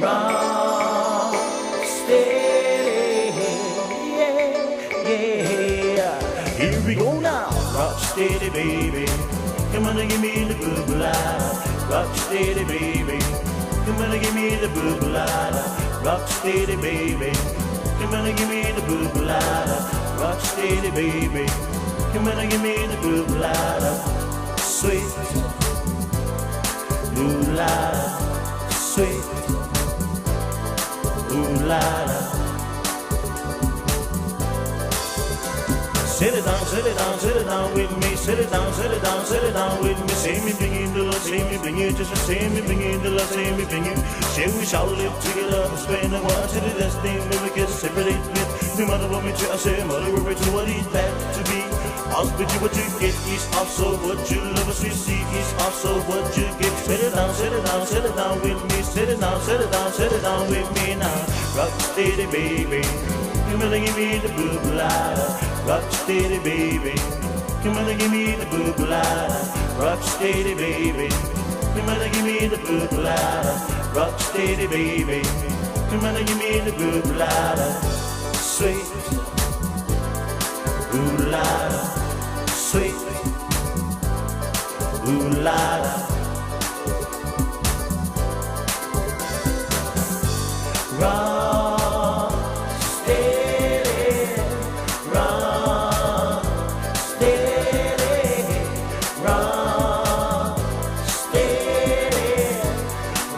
Rock steady, yeah, yeah. Here we go now. Rock steady, baby. Come on and give me the boogaloo. Rock steady, baby. Come on and give me the boogaloo. Rock steady, baby. Come on and give me the boogaloo. Rock steady, baby. Come on and give me the boogaloo. Sweet. Ooh la la, sweet. Ooh la la. Sit it down, sit it down, sit it down with me. Sit it down, sit it down, sit it down with me. See me bring you the love, see me bring you just see me bring you the love, see me bring you. Shall we shall live together and spend the one to the destiny we can separate with. No matter what we do, I say, mother, we're to what is that to be. Hospital, what you get is also what you love us, we see is also what you get. Sit it down, sit it down, sit it down with me. Sit it down, sit it down, sit it down with me now. Rock steady, baby. Come on and give me the boogaloo. Rock steady, baby. Come on and give me the boogaloo. Rock steady, baby. Come on and give me the boogaloo. Rock steady, baby. Come on and give me the boogaloo. Sweet. Ooh la la, sweet. Ooh la la. Rock steady, rock steady, rock steady,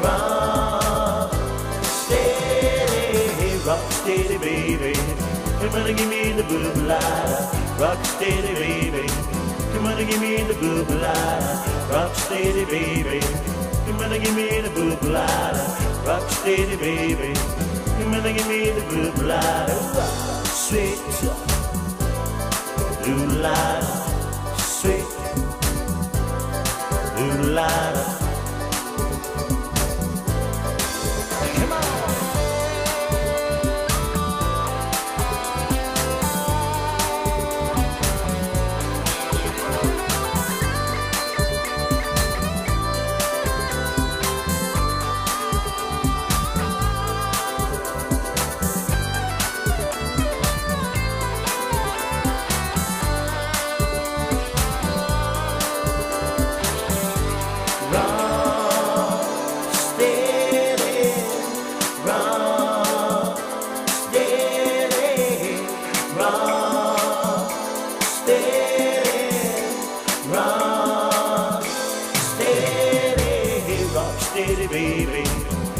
rock steady, rock steady, baby. Come on and give me the boogaloo. Rock steady, baby. Come on and give me the boogaloo. Rock steady, baby. Come on and give me the boogaloo. Rock steady, baby. Come on and give me the boogaloo. Sweet. Ooh la la, sweet. Ooh la la. Come on. Rock steady, rock steady, rock steady, rock steady, rock steady, baby.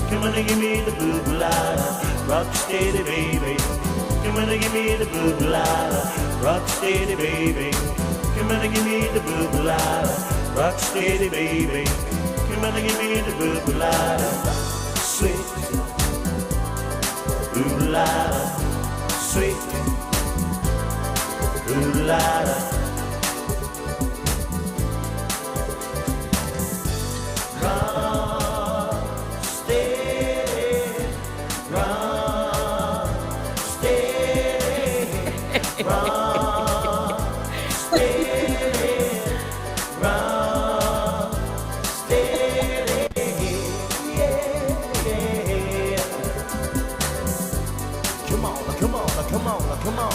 Come on and give me the boogaloo. Rock steady, baby. Come on and give me the boogaloo. Rock steady, baby. Come on and give me the boogaloo. Rock steady, baby. Come on and give me the boogaloo. Sweet. Ooh la la, sweet. Ooh la la. Rock steady, rock steady, rock steady, rock steady, yeah, yeah. Come on, come on, come on, come on.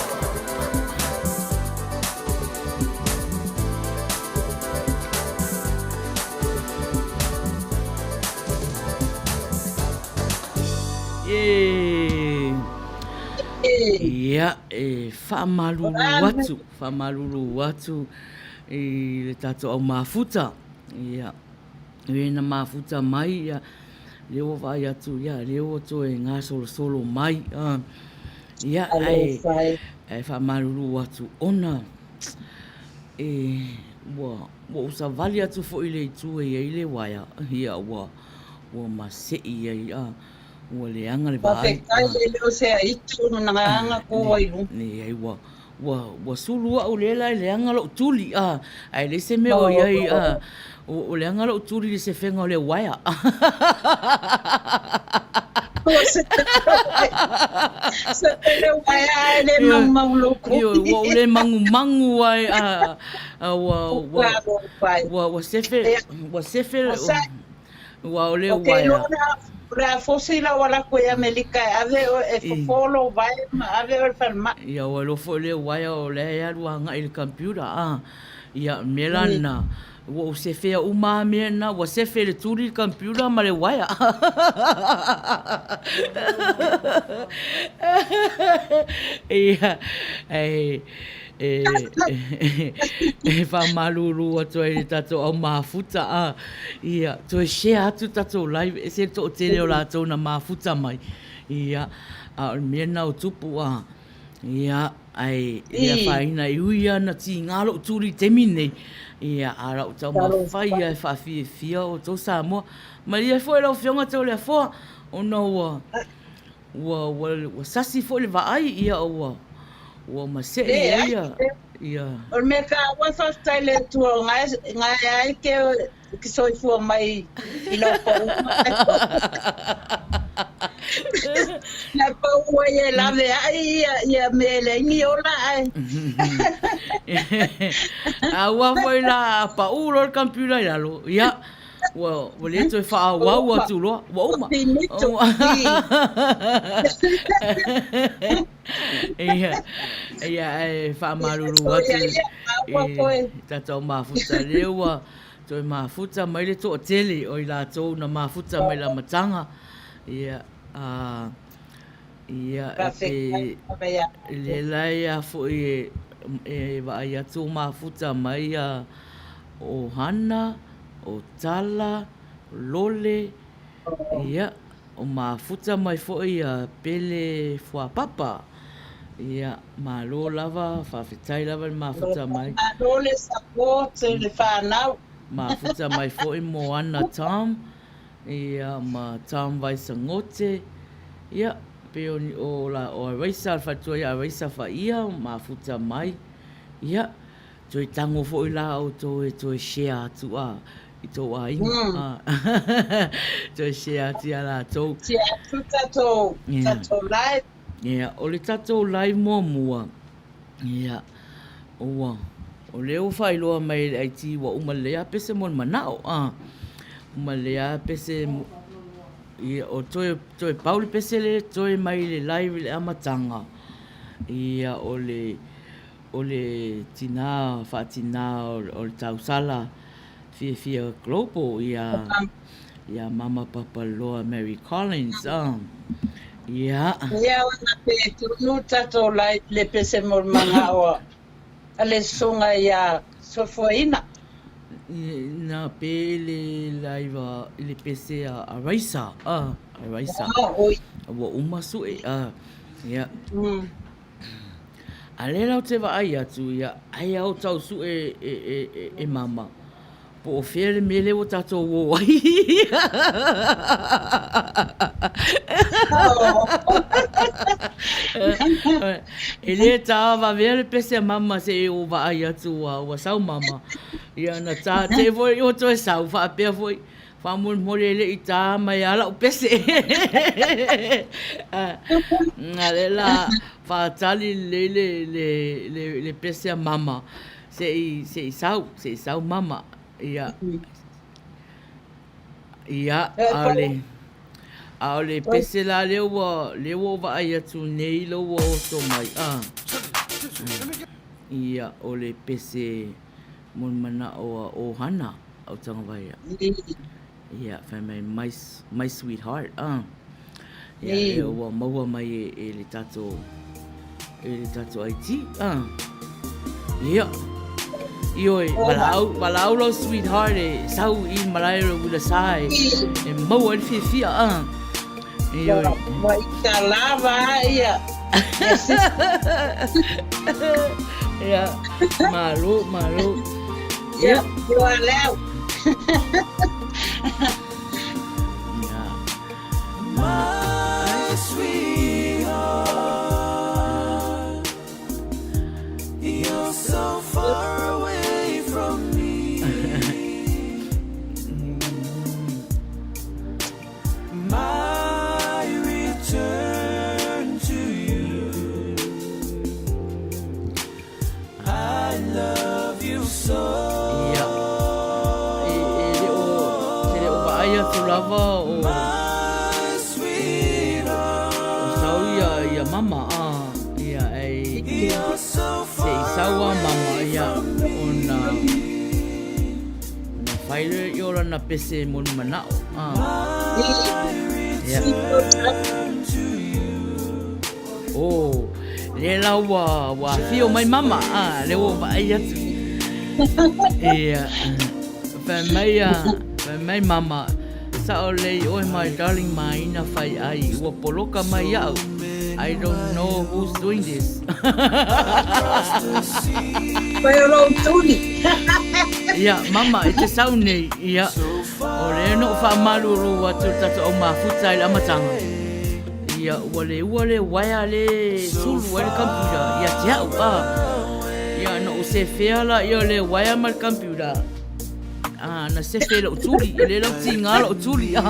Ye. Ia, e faamalulu atu, faamalulu atu i le tatou au mafuta. Ia, e na mafuta mai, ia, lea ua vaai atu, ia, lea ua toe gasolosolo mai. Ia, ae, ae faamalulu atu ona e, ua, ua ou savali atu foi i le itu e i ai le uaea, ia, ua, ua mase'i ai, a, ua leaga le vaai. Faafetai e le o se aitu na nganga ko ai lu. Leai, ua, ua, ua sulu a'u lea la e leaga lo'u tuli, a, ae leai se mea o i ai, a, ua leaga lo'u tuli i le sefega o le uaea. Ua se se le uaea ae le maumau lou Ioe, ua ou le magumagu ai, a, a, ua, ua, ua, ua sefe, ua sefe, ua o le uaea. O le a fosi lau ala atu i Amerika e ave oe e fofo lou vae ma ave oe i le falemai. Ia ua iloa foi lea uaea o lea e alu agai i le computer a. Ia o le mea la lena, ua ou sefea uma lava mea na, ua sefe e le tuli le computer ma le uaea. Ia, e, e faamalulu atu ai i le tatou au mafuta a. Ia, toe share atu tatou live, e ese le toatele o latou na mafuta mai. Ia, a o le mea lena o tupu a. Ia, ae e le afaina, e ui lava ina tiga lou tuli i le taimi lenei, ia, a o lau taumafai lava e faafiafia outou Samoa. Malie foi lau Afioga Toleafoa, ona ua, ua, ua, ua sasi foi le vaai, ia, ua, ua masee ai ia, ia. O le mea taua faafetai i le Atua o gae ai ke ke soifua mai i lau pauga. Na pau ai e lawe ai ia, ia me e leai ni ola ae. A ua foi la pau loa le computer i lalo, ia, ua, ua le toe faaauau atu loa, ua uma. Finito. Ia, ia, e faamalulu atu i tatou mafuta lea ua toe mafuta mai le toatele o i latou na mafuta mai le amataga. Ia, a, ia, e pe, lea la ia foi e, e vaai atu o mafuta mai ia o Hana, o Tala, o Lole, ia, O mafuta mai foi ia Pele Fuapapa. Ia, malo lava, faafetai lava le mafuta mai. Malo le support i le whanau. Mafuta mai foi Moana Tom, ia, ma Tom Vaisagote. Ia, pei o, o, la, o Araisa, le faletua ia Araisa Faia, mafuta mai. Ia, Toe tango foi la outou e toe share atu a i tou aiga. Mm. Toe share atu ia latou. Share atu tatou, yeah. Tatou live. Yeah, o le tatou live muamua. Yeah. Ua, o lea ua faailoa mai e le IT ua uma lelei a pese mo le manao. Ah. Uma lelei a pese ia, o toe, toe pau le pese le toe mai le live i le amataga. Ia, o le O le tinā faatinā o le tausala fiafia global ia ia Mama Papaloa Mary Collins ah ia. Ia ona pe tonu tatou live le pese mo le manao a le susuga ia Soifuaina. Na pe le live i le pese a Raisa ah a Raisa. Ua uma sue ah ia. A lea la ou te vaai atu, ia, ai a o tau sue e mama, po o fea le mea lea ua tatou o ai. E le tāvavea le pese a mama se i ou vaai atu ua sau mama. Ia na tā te foi o toe sau faapea foi. Faamolemole e le i tā mai lava lau pese. A lea la faatali lelei le, le, le, le pese a mama se i, se i sau, se i sau mama. Ia, ia, a o le, a o le pese la lea ua, lea ua ou vaai atu nei lea ua oso mai, a. Ia, o le pese mo le manao a ʻOhana. Autagavaia. Ia, fai mai, my, my sweetheart, ah. Ia, e ua maua mai e, e le tatou, e le tatou IT, ah. Ia, Ioe, valaau, valaau lau sweetheart e sau i malae o le uila sa e, e maua ai le fiafia, ah. Ioe. Ua ita lava ia. Ia, malo, malo. Ia, ua leo. Ia. My sweetheart, you're so far away from me. My return to you. I love you so. Ia. E, e le o, te le o vaai atu lava o... mama a ia ai se i sau a mama ia ona ona fai lea i o lana pese mo le manao a ia Oh, lea la ua, ua afio mai mama, a, lea ua vaai atu. Ia, fai mai a, fai mai mama, sao lelei oe my darling maina fai ai, ua poloka mai iaʻu. I don't know who's doing this. Koe o lou tuli. Ia, mama, e te sau nei, ia, o lea na ou faamalulu atu i le tatou au mafuta i le amataga. Ia, ua le ua le uaea le sulu ai le computer ia te au, a. Ia, na ou sefea la ia le uaea ma le computer. A, na sefe i lou tuli, e le lau tiga lou tuli. Ia,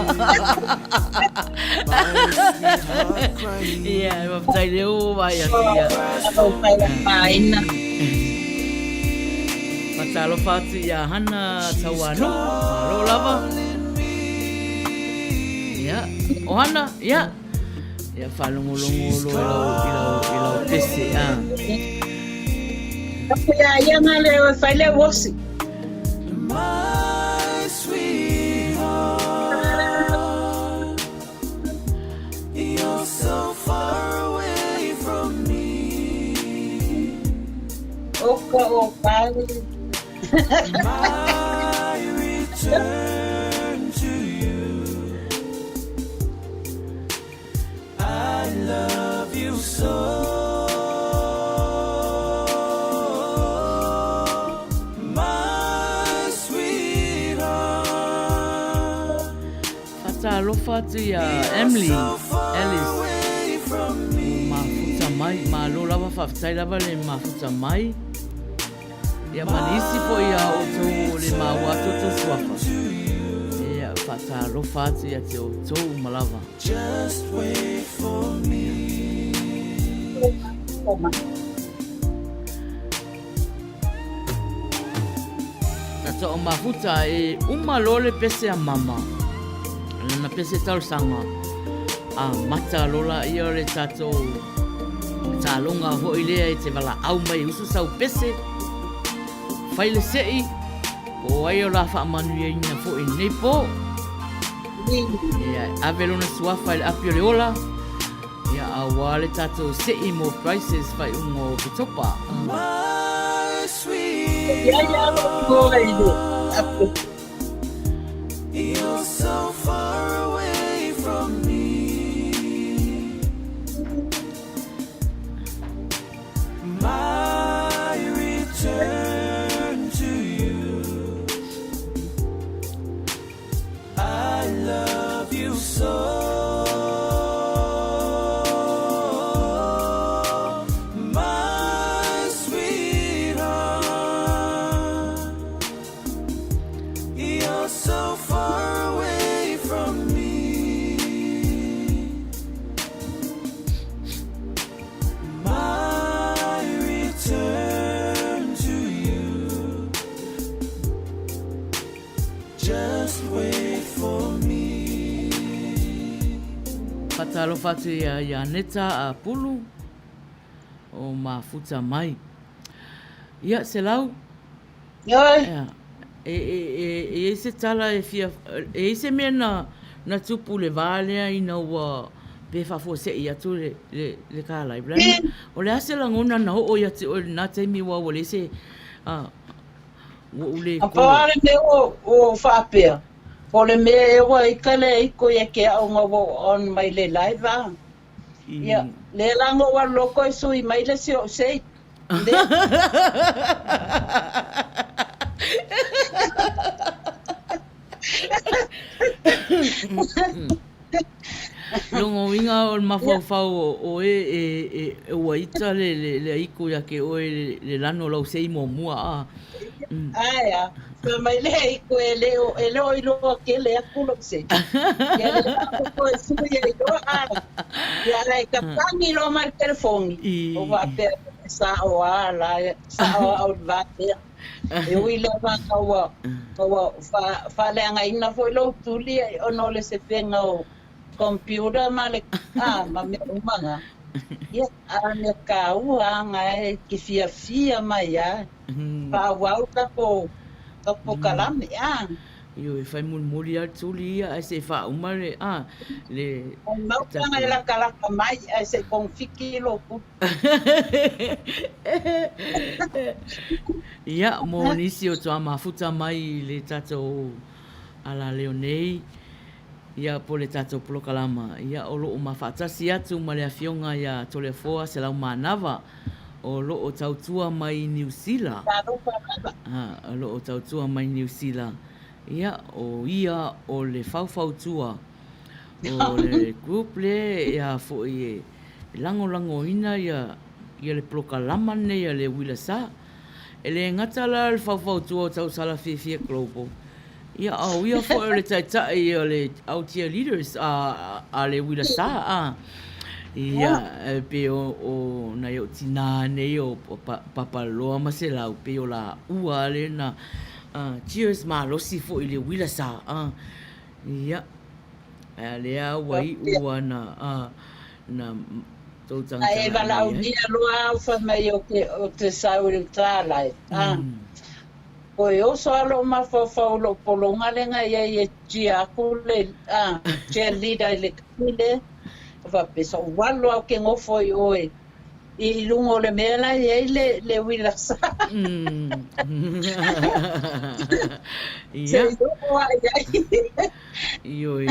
e faafetai lea ua vaai atu ia. Lau fai la pāina. Faatalofa atu ia Hana Tauanuu, malo lava. Ia, o Hana, ia. Ia faalogologo loa i lau, i lau, i lau pese. Ah. Ka ia ia ngā leo e whai leo osi. My sweetheart, you're so far away from me. O ka o pai. My return to you. I love you so. My sweetheart. Faatalofa atu ia Emily Ellis ua mafuta mai. Malo lava, faafetai lava le mafuta mai. Ia ma nisi foi a outou o le maua atu outou suafa. Ia faatalofa atu ia te outou uma lava. Just wait for me. Tatou mafuta e uma loa le pese a mama. Lana pese talosaga. A mata loa laia o le tatou Taloga foi lea e te valaau mai e usu sau pese, fai le sei, po o ai o la faamanuiaina foi i lenei po. Ia, ave lona suafa i le api o le ola, ia, auā le tatou sei mo prizes faaiuga o Oketopa. My sweetheart. Ia ia lo ngoa i le api. You're so far away from me. My return to you. I love you so. My sweetheart. You're so far away from me. My return to you. Just wait for me. Faatalofa atu ia Neta a Pulu o Mafuta mai. Ia, Selau. Ioe. Ia. E, e, e, e i ai se tala e fia, e i ai se mea na, na tupu le vā lea ina ua pe faafuasei atu le, le, le kā live. O le a se lagona na oo ia te oe i lenā taimi aua ua leai se, a, ua ou le A pau lava le mea ua, ua ou faapea, po o le mea ea ua ika lea iko ia ke aʻo ua on mai le live a. Ia, lea la na ou alu loko e sui mai le isi oʻu sei. Loga uiga o le mafaufau o oe e ua ita le aiku ia ke oe le lano o lau sei muamua a. Ae a, fai mai le aiku e le o e le o iloa kele aku lou sei. Ia le mafaufau e sui ai loa a. Ia ae ka tangi loa mai le telefoni. O faapea e sao a la sao a au i le va lea. E ui lava ina ua ua faaleagaina foi lou tuli ona o le sefega o computer ma le a ma mea uma na. Ia, a mea kāua anga e ke fiafia mai a. Faaauau ka polokalame, a. Ioe, fai mulimuli lava le tuli ia ae se i faauma le, a, le O mau tanga e lakalaka mai ae se i kogofiki lou pulu. Ia, mo nisi o tuamafuta mai i le tatou alaleo nei, ia po o le tatou polokalama, ia o lo o ma faatasi atu ma le Afioga ia Toleafoa Selaumanava, o lo o tautua mai i Niu Sila. Talofa lava. Ha, o lo o tautua mai i Niu Sila. Ia, o ia o le faufautua o le group le ia foi e lagolagoina ia ia le polokalama lenei a le Uila Sa. E le gata la o le faufautua o Tausala Fiafia Global, ia a o ia foi o le taitai o le au cheerleaders a le Uila Sa a. Ia, e pei o nai ou tinā nei o Papaloa ma Selau, pei o lāua lea na cheers malosi foi i le Uila Sa a. Ia, a lea ua iu lava na, na tou A e tagatagai mai ai. Valaaulia loa au fai mai o te sau i le uta lai, a. Koe oso a lou mafaufau i lou pologa lenga iai e cheer aku le, a, cheer leader i le taimi lea. Faapea sa ou alu au ke gofo i oe i luga o le mea la e iai le uila sa. Se i oo ae iai. Ioe,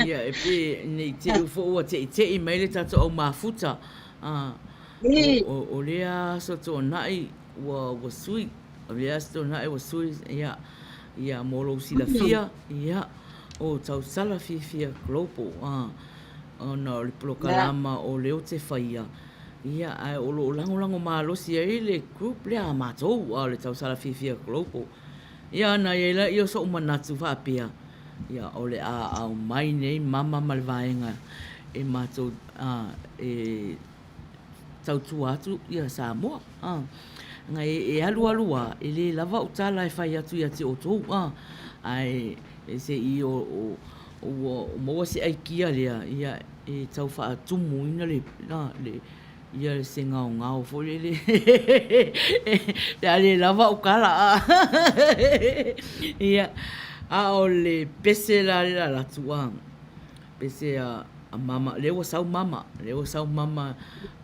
ia e pe nei te u fo ua teʻiteʻi mai le tatou au mafuta. A, o lea aso tuanai ua sui, o lea aso tuanai ua sui, ia, ia mo lou silafia, ia, o Tausala Fiafia Global, a, ona o le polokalama o lea ou te faia, ia, ae o lo o lagolago malosi ai le group lea a matou, a o le Tausala Fiafia Global. Ia, ona i ai lea o so'u manatu faapea, ia, o le a aumai nei mama ma le vaega e matou, a, e tautua atu ia Samoa. A, na e alualu lava, e le lava au tala e fai atu ia te outou, a, ae se i o, ua maua se aikia lea, ia, e tau faatumuina le, le, ia se gaogao foi lele, pe a le lava au tala, a. Ia, a o le pese la le alu atu, a, pese a mama, lea ua sau mama, lea ua sau mama,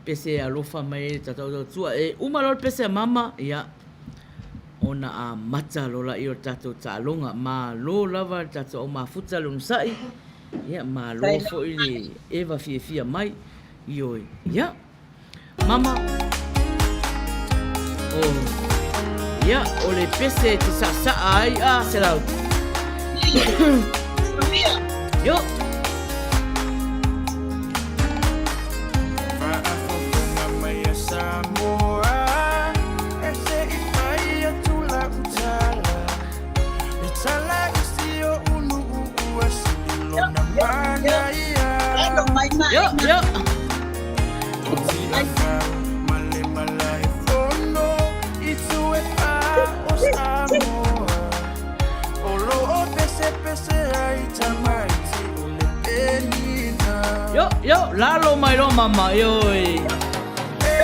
pese e alofa mai ai le tatou tautua. E uma loa le pese a mama, ia, ona amata loa lea o le tatou taaloga. Malo lava le tatou au mafuta le onosai, ia, malo foi le eva fiafia mai. Ioe. Ia. Mama. Oh. Ia, o le pese e te saasaa ai a Selau. Yo. Faafofoga mai a Samoa, e se i fai atu lau tala. E tala i si oʻu nuu ua sili lona manaia. Yo, yo. O Tiafau ma le Malaefono i tu e whā o Samoa. O lo o pesepese ai tamaiti o le penina. Yo, yo, lalo mai loa mama, ioe. E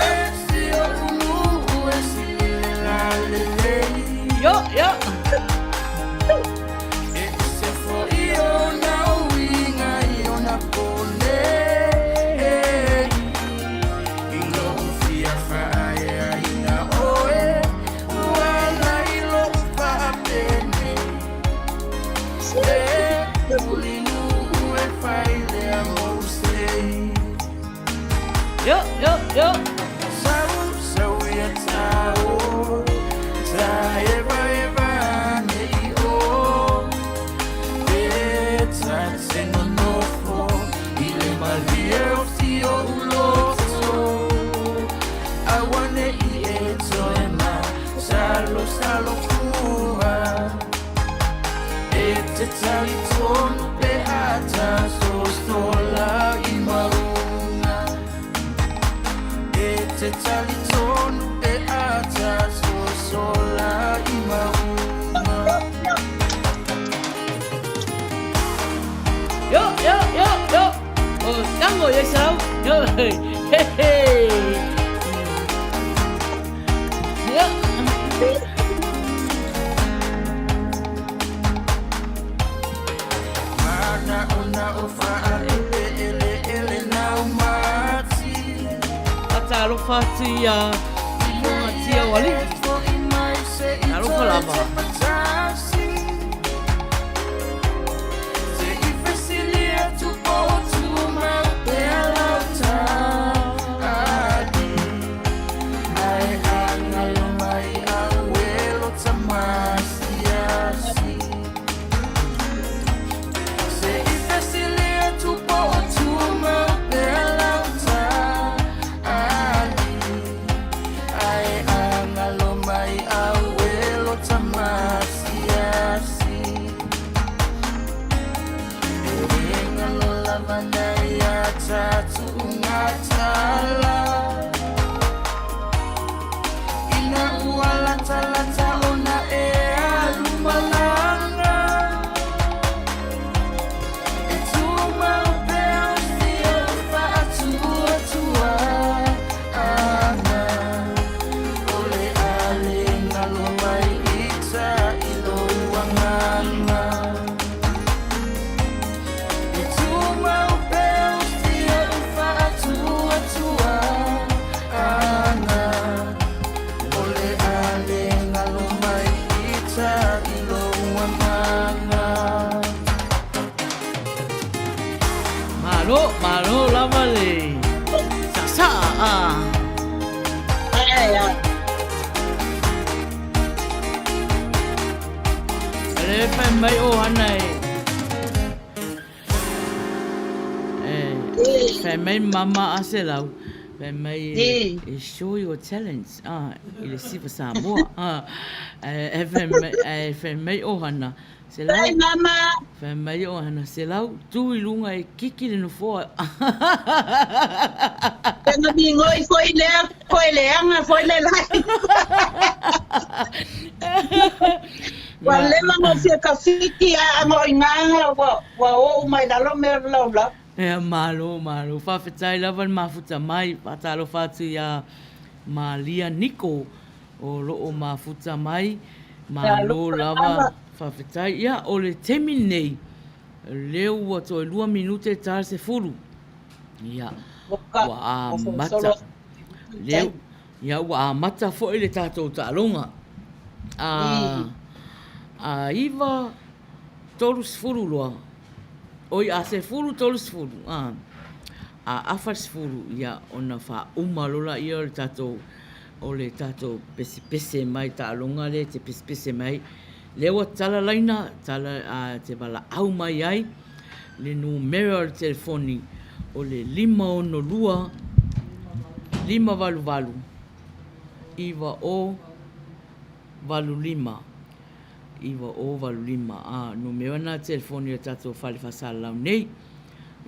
si oʻu nuu e sili le lalelei. Yo, yo. E ese foi ona uiga i ona pō nei. I loʻu fia faaeaina ʻoe, ua ala i loʻu faapenei. E Mulinuu e fai lea mou sei. Yo, yo, yo. Sau, sau ia tao, ta eva eva nei o. E ta te nonofo i le malie o si oʻu loto. Auaneʻi e toe ma salo salo fua. E te talitonu pe a ta sosola i mauga. E te talitonu pe a ta sosola i mauga. Yo, yo, yo, yo. O tango. o i ai Selau. He he. Ia. Talofa atu ia Fongatia o Alii. Talofa lava. Malo, malo lava le saasaa a. Le fai mai o hana e. E fai mai mama a Selau. Fai mai e show your talents a i le Siva Samoa. E fai mai o hana Selau. Hi mama. Fai mai o hana Selau tu i luga e kiki le nofoa. Tena migoi foi lea, foi leaga foi le lai. Ua leva ona fia tafiti a ngo i nganga ua ua oo mai lalo mea o lau lau. Ea malo malo. Faafetai lava le mafuta mai. Faatalofa atu ia Malia Niko o loo mafuta mai. Malo lava. Faafetai. Ia o le taimi lenei lea ua toe lua minute ta le sefulu. Ia ua amata. Lea Ia ua amata foi le tatou taaloga. A, a 9, 30 loa, oi a 10, 30, a, a afa le sefulu, ia ona faauma loa laia o le tatou, o le tatou pesepese mai taaloga lea e te pesepese mai ai. Lea ua tala laina, tala, a, te valaau mai ai le numera o le telefoni o le 562 588 9085 9085. A, numera na telefoni o le tatou fale faasalalau nei.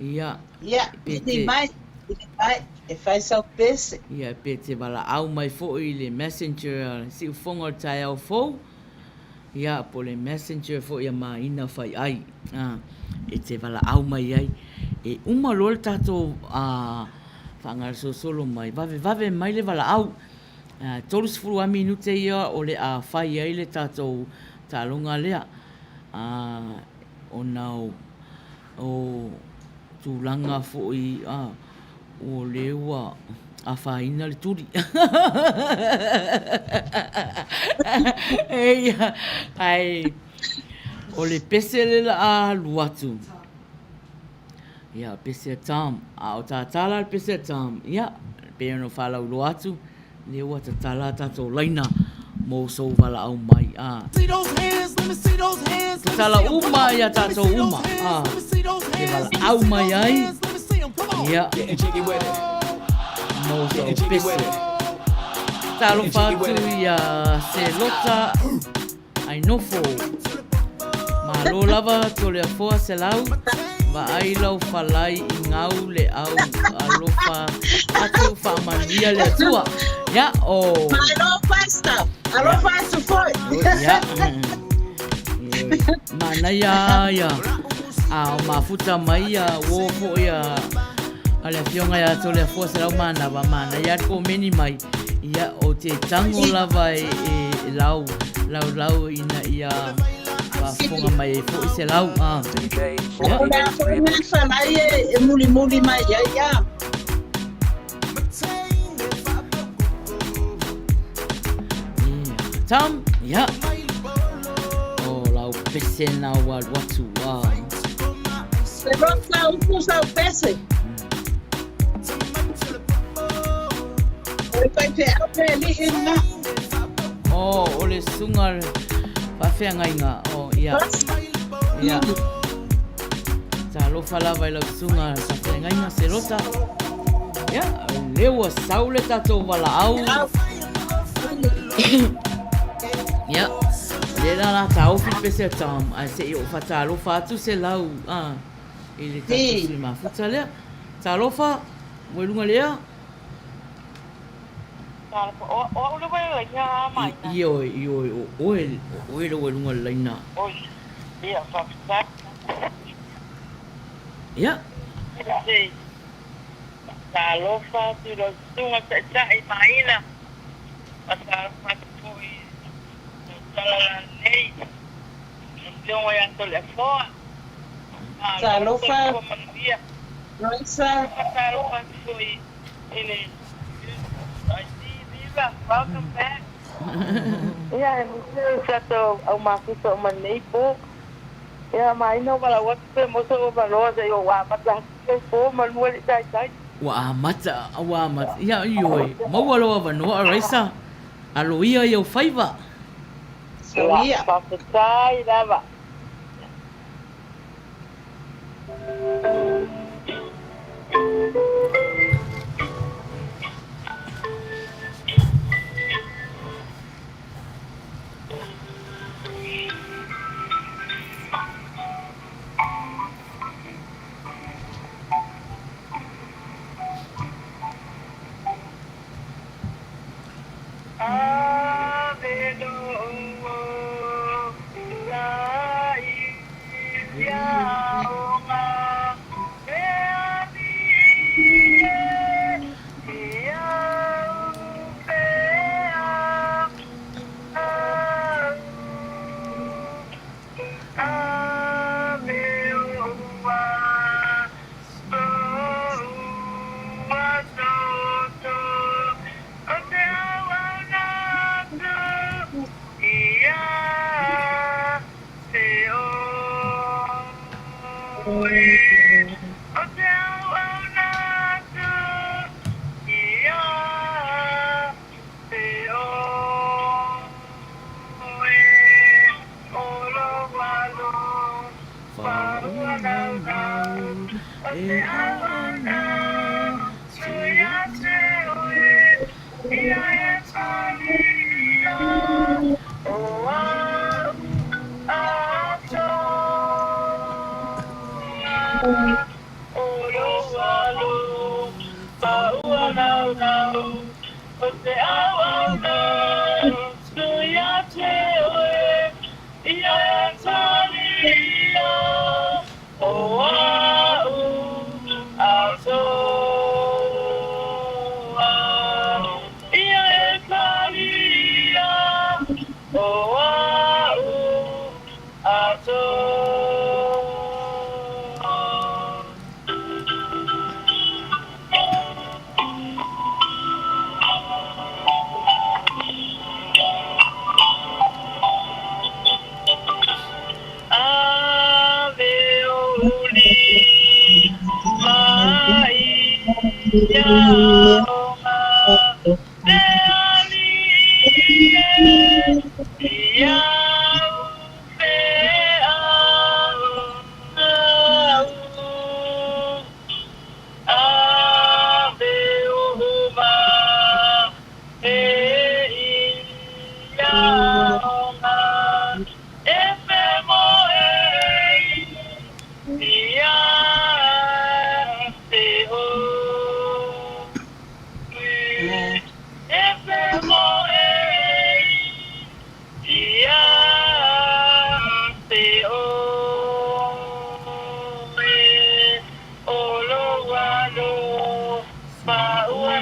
Ia, Ia, pe pili te, mai, pili mai, e fai sau pese. ia, pe te valaau mai foi i le messenger a Siufofoga o le taeao fou, Ia, po o le messenger foi a Maina Faiai, a, e te valaau mai ai. E uma loa le tatou a, faagalasolosolo mai, vavevave mai le valaau. A, 30 lava minute ia o le a fai ai le tatou taaloga lea, a, ona o, o tulaga foi a, O lea ua afaina le tuli. Eia, ae o le pese le la a alu atu. Ia, pese a Tom. A o tātala le pese a Tom. Ia, pei ona faalauiloa atu, lea ua tatala a tatou laina mo sou valaau mai. A. Tatala uma ia tatou uma. A. E valaau mai ai. Ia. Mo sou pese. Talofa atu ia Selota Ainofo. Malo lava Toleafoa Selau, vaai lau falai i gau le au alofa atu faamanuia le Atua. Ia, o. Malo Pastor, alofa atu foi. Ia. Manaia ia. A o mafuta mai ia uo foi a. A le afioga ia Toleafoa Selaumanava, manaia lava le komeni mai, ia, ou te tago lava e, e lau, laulau ina ia faafofoga mai ai foi Selau. A. Ia. O le a foi mea falai e mulimuli mai ai, a. Ia, Tom, ia. O lau pese na ua alu atu, a. Se rosa upu sau pese. O le faifeau le alii lena. O, o le susuga faafeagaiga, o, ia. Ia. Talofa lava i lau susuga faafeagaiga Selota. Ia, lea ua sau le tatou valaau. Ia, lea la la taofi le pese a Tom, ae se i ou faatalofa atu Selau, a, i le tatou sui mafuta lea. Talofa, ua i luga lea. Talofa, o, o au le ua i le laina a Maina. Ioe, ioe, o oe, o oe le ua i luga o le laina. Oi, ia, faafetai. Ia. Se i faatalofa atu i lau susuga taitai Maina, faatalofa atu foi i lau tala lalelei, lau Afioga ia Toleafoa. Malo le Talofa. soifua manuia. Raisa. Faatalofa atu foi i le UIC, Viva, welcome back. Ia, e musu i tatou au mafuta uma i lenei po. Ia, Maina, ua valaau atu pe maua sou avanoa se i ou amata atu lenei po manu e le i taitai. Ua amata, ua amata. Ia, ioe, maua lou avanoa, Raisa. Aloia i ou faiva. Ia, Soia. faafetai lava.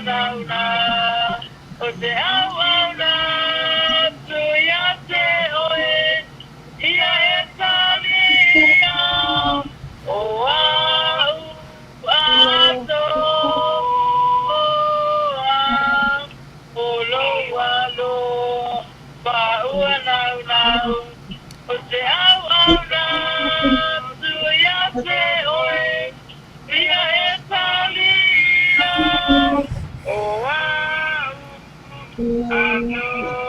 nauna o te auauna atu ia te oe ia e talia o au atoa o lou alo pa ua naunau o te auauna atu ia te oe ia e talia o au atoa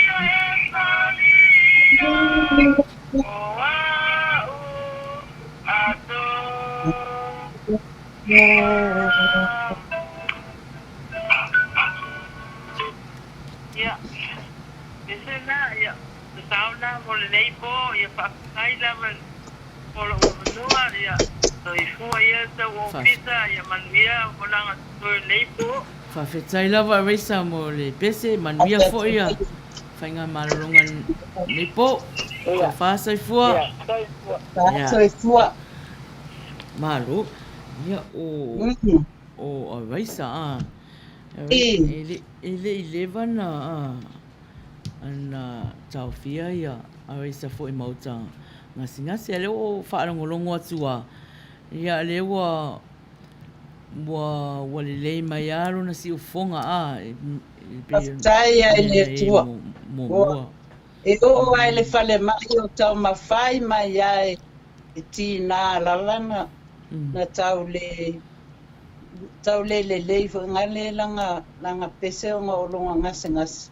ia e talia o au atoa. Ia, ese na, ia, tatau na mo lenei po, ia faafetai lava mo lou avanoa, ia, soifua ia le tau ofisa, ia manuia auaunaga totoe o lenei po. Faafetai lava Raisa mo le pese, manuia foi ia faigamalologa lenei po. Tofa soifua. Ia, soifua. Ia. Soifua. Malo. Ia o o Raisa a. E le e le i leva na na taofia ia Raisa foi ma uta gasegase a lea ua ou faalogologo atu a ia lea ua ua ua lelei mai a lona siufofoga a e pei Faafetai ai le ona i Atua. Ua muamua. E oo lava i le falemai o taumafai mai lava e tiga lava na na tau le tau le lelei foi gale lana lana pese ona o lona gasegase.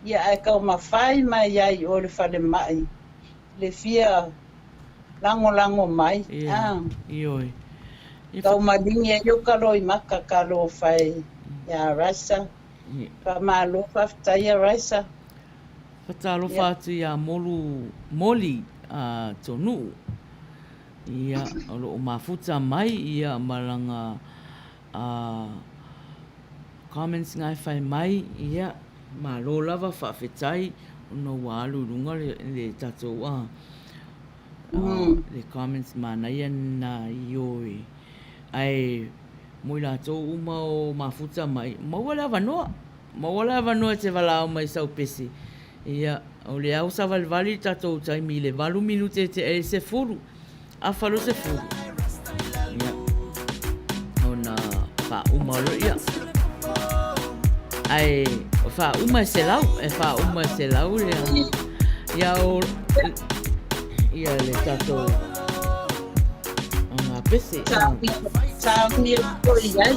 Ia ae taumafai mai lava i o i le falemai le fia lagolago mai. Ia, ioe. Ia Tau maligi ai o ka loimaka talofa e ia Raisa. Faamalo faafetai ia Raisa. Fatalofa Ia. atu ia Molu Moli a Tonuu. Ia o lo o mafuta mai ia ma lana a comments nga e fai mai ia malo lava faafetai ona ua alu i luga le le tatou a le comments manaia na ioe ae mo i latou uma o mafuta mai maua le avanoa maua le avanoa e te valaau mai sau pese ia o lea ua savalivali le tatou taimi i le 8 minute e tea ai le 10 afa 20 ia ona faauma loa ia ae faauma e selau e faauma e selau le ia o ia le tatou aga pese. Sauni foi ai.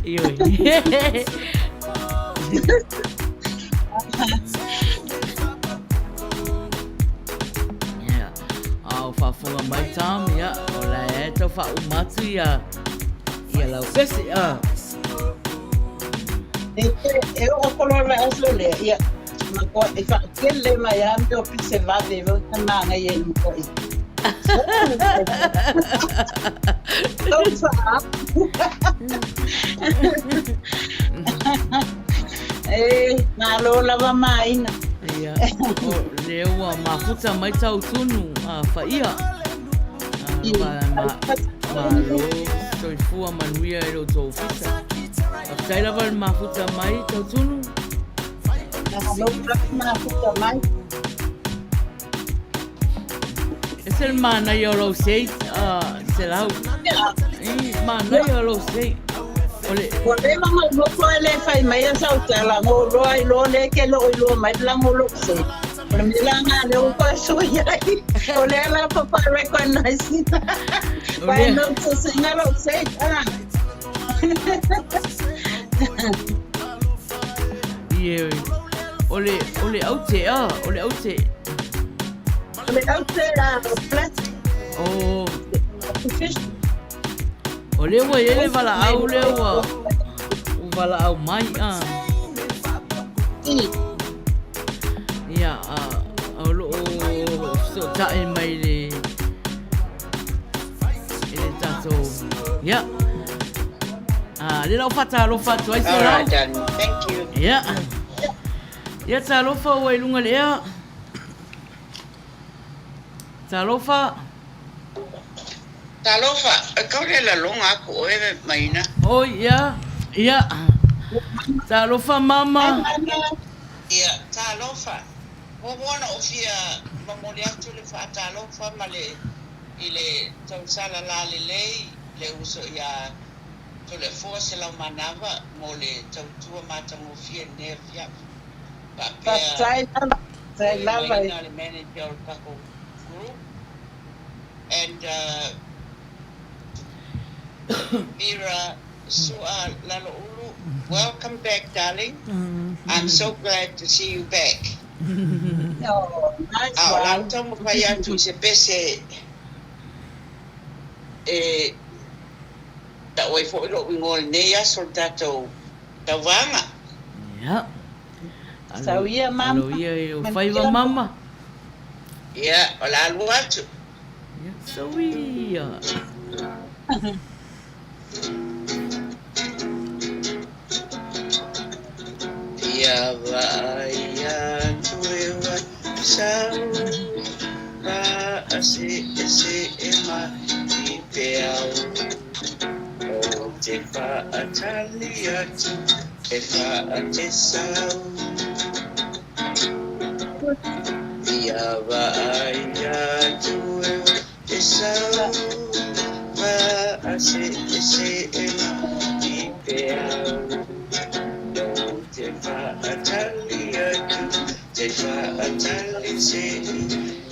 Ioe. Ia. A o faafofoga mai Tom, ia, o la e tau faauma atu ia, ia lau pese. A. E, e oo koloa le aso lea, ia, ma koa e whaakele mai a me o pise vave vau ta maanga i e mo i. Tau wha. E, malo lava maina. Ia, o lea ua mafuta mai tau tunu a whaia. Ma, ma, malo soifua manuia e lo tō ofisa. Faafetai lava le mafuta mai tau tunu. Malo lava mafuta mai. E se le manaia o lou sei, selau. I manaia o lou sei. O le... Ua leva ma nofo e le fai mai a sau tala ngo loa i loa le ke lo i loa mai la ngo lo se. O le mea la nga le o pa so iai. O le la pa pa recognize. O Pa lea. no se se nga lo se. Ah. Ie, o le, o le aute, ah, o le aute. O le aute a flat O, fish. o lea ua i ai le valaau lea ua, ua valaau mai, ah. Ia, ah, o loo fesootai mai le, i le tatou, ia. Ah, lea la ua faatalofa atu ai All Selau. right, darling. Thank you. Ia. Ia, talofa ua i luga le ea. Talofa. Talofa, e kau le laloga aku oe Maina. Oi, ia, ia. Talofa mama. Ia, talofa. Muamua ona ou fia momoli atu le faatalofa ma le i le tausala lalelei le uso ia Toleafoa Selaumanava mo le tautua matagofie i lenei afiafi. Faapea Faafetai lava, faafetai oe lava. Maina le manager o le tatou group and Vera Sua Laloulu, welcome back darling, I'm so glad to see you back. Oh, nice A o la one. ou taumafai atu i se pese e tau ai foi lou igoa i lenei aso i le tatou tauvaga. Ia. Sau Alo, ia alo mama. ia i o faiva Manuia. mama. Ia, o le a alu atu. Ia, sau ia. Ia vaai atu e ua sau Faaseesee mai i peau Ou te faatali atu e faatesau Ia vaai atu e ua te sau Faaseesee mai i peau Ou te faatali atu te faatali se i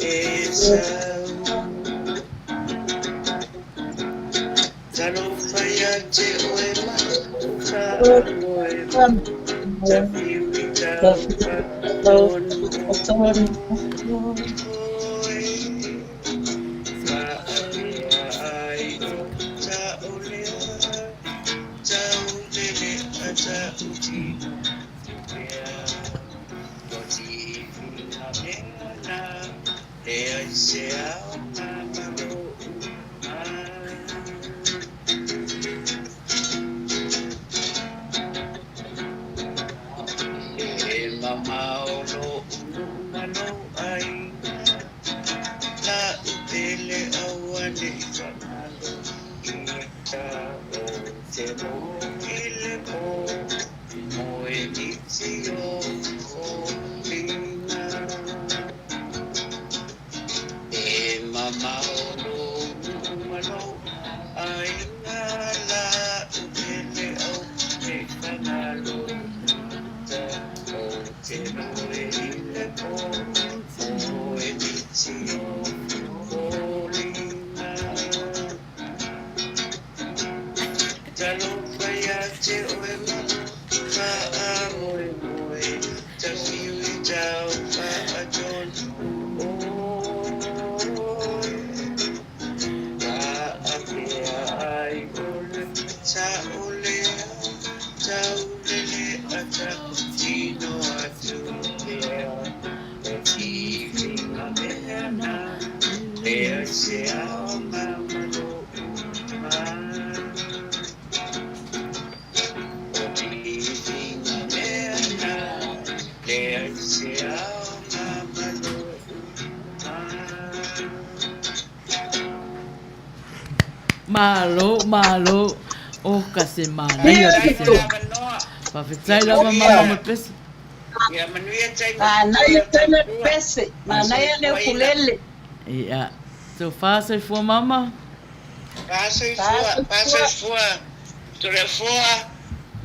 e sau Talofa ia te oe ma faamoemoe Tafiu i taufa tonu oe Faapea ai o taolea Taulele a tautino pea O tiviga mea na Leai se aoga ma lou ai. E mamao lo'u nuu ma lou aiga La'u pele auane'i faamalo Ita ou te moe i le po Moe miti o foliga E mamao lou nuu ma lou aiga La'u pele auane'i faamalo Ita ou te moe i le po Moe miti o foliga Talofa ia te oe ma faamoemoe Tafiu i taufa a tonu oe Faapea ai o le sao lea Taulele a tautino atu pea O tiviga mea na Leai se aoga ma lou O tiviga mea na Leai se aoga ma lou Malo, malo. Oh, ka se manaia te Faafetai mo se. le avanoa. Faafetai Ia lava mama mo manuia, le pese. ia manuia taimi Manaia o tele tautua. pese, manaia le Soifuaina. ukulele. Ia. Tofa soifua mama. Pa soifua, pa Soifua, soifua, Toleafoa,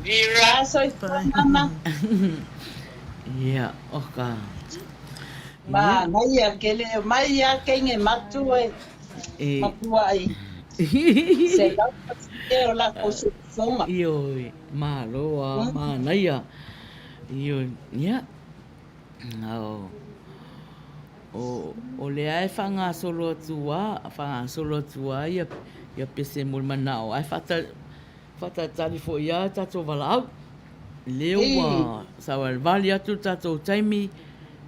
Vera. pa soifua mama. Ia, oh ka. Ia. Manaia kele mai ia kenge matua e E. matua ai. Se lau e o la ko soifuaga. Ioe, malo a manaia. Ioe, ia. Ao. O, o lea e faagasolo atu a, faagasolo atu a ia, ia pese mo le manao, ae faata, faatalitali foi a tatou valaau. Lea ua savalivali atu le tatou taimi,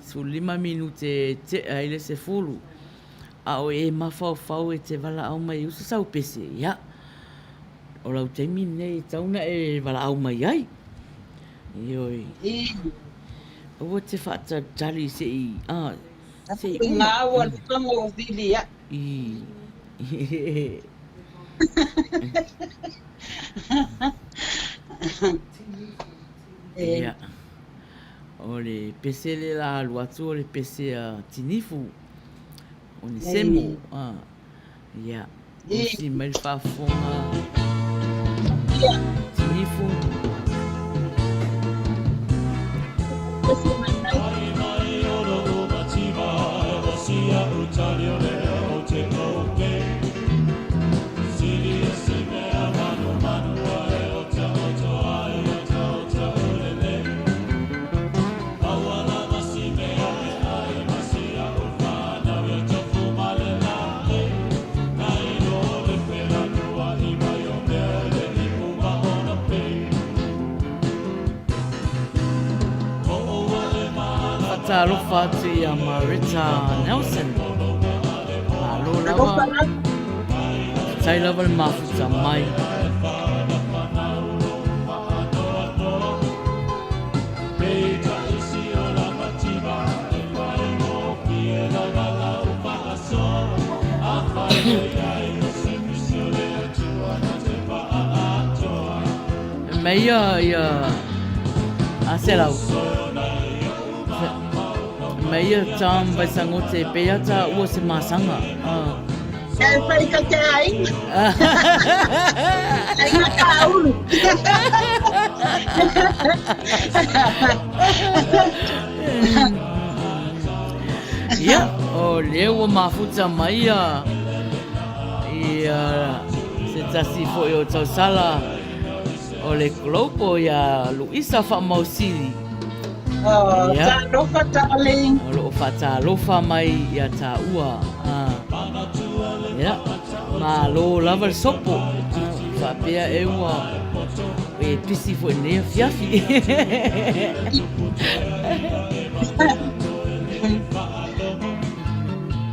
15 minute e tea i le 10. A o e mafaufau e te valaau mai i usa sau pese, ia, o lau taimi lenei e tatau ona e valaau mai ai. Ioe. Aua te faatalitali se i, a, se i I uma. ngā ua luka mo vili ia. I. Ia. O le pese le la alu atu o le pese a Tinifu. O ni semo. Ah. Ia. Usi mai le faafofoga. Ia. Tinifu. Faatalofa atu ia Marita Nelson. Malo lava. Faafetai lava le mafuta mai. Mei ia ia a se lau. Mei ia tam vai sangote pe ia ta ua se masanga. Ah. E fai ka te aiga. Aiga ka ulu. Ia, o lea ua mafuta mai ia ia se tasi foi o tausala o le Globo ia Luisa Faamausili. Oh, Ia. talofa darling. O loo faatalofa mai ia taua. Ah. Ia, malo lava le sopo. Ah, faapea e ua e pisi foi nei afiafi.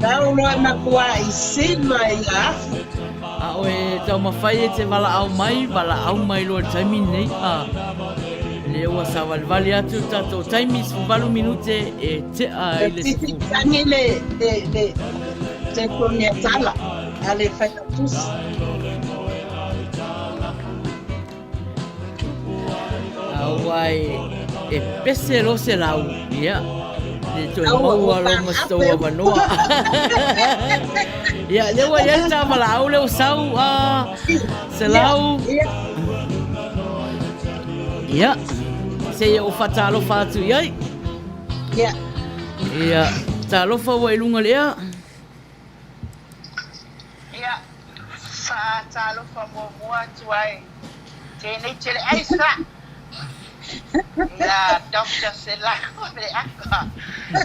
Tau loa makua i silva ia afu. A oe taumafai e te valaau mai, valaau mai loa i le taimi lenei. A, lea ua savalivali atu le tatou taimi, 18 minute e tea ai le Titi 10. tangi le le le telefoni a tala a le failautusi. Aua e pese loa se lau, ia, le toe Aua maua ua loa ma se tou faape. avanoa. Ia, lea ua i ai le ta valaau lea ua sau, a, se Ia, lau. ia. Ia, seia ou faatalofa atu i ai. Ia. Ia, talofa ua i luga o le ea. Ia, faatalofa muamua atu ai tēnei tele aisa. Ia Dr. Selau le aka.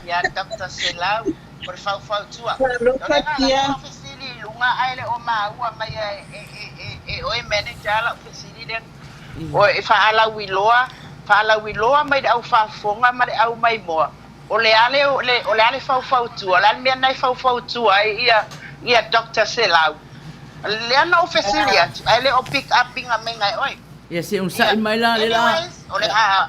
Ia Dr. Selau o le faufautua. O le Talofa agaga tia. o fesili i luga ae le o maua mai e e e e oe manager lau fesili lea. O e faalauiloa, faalauiloa mai le au faafofoga ma le au maimoa. O le a le o le o le a le faufautua, o le a le mea lena e faufautua ai ia ia Dr. Selau. Lea na ou fesili atu, ae le o pick up ina mea e oe. Ia, se i Ia, onosai mai la le la. anyways, o le a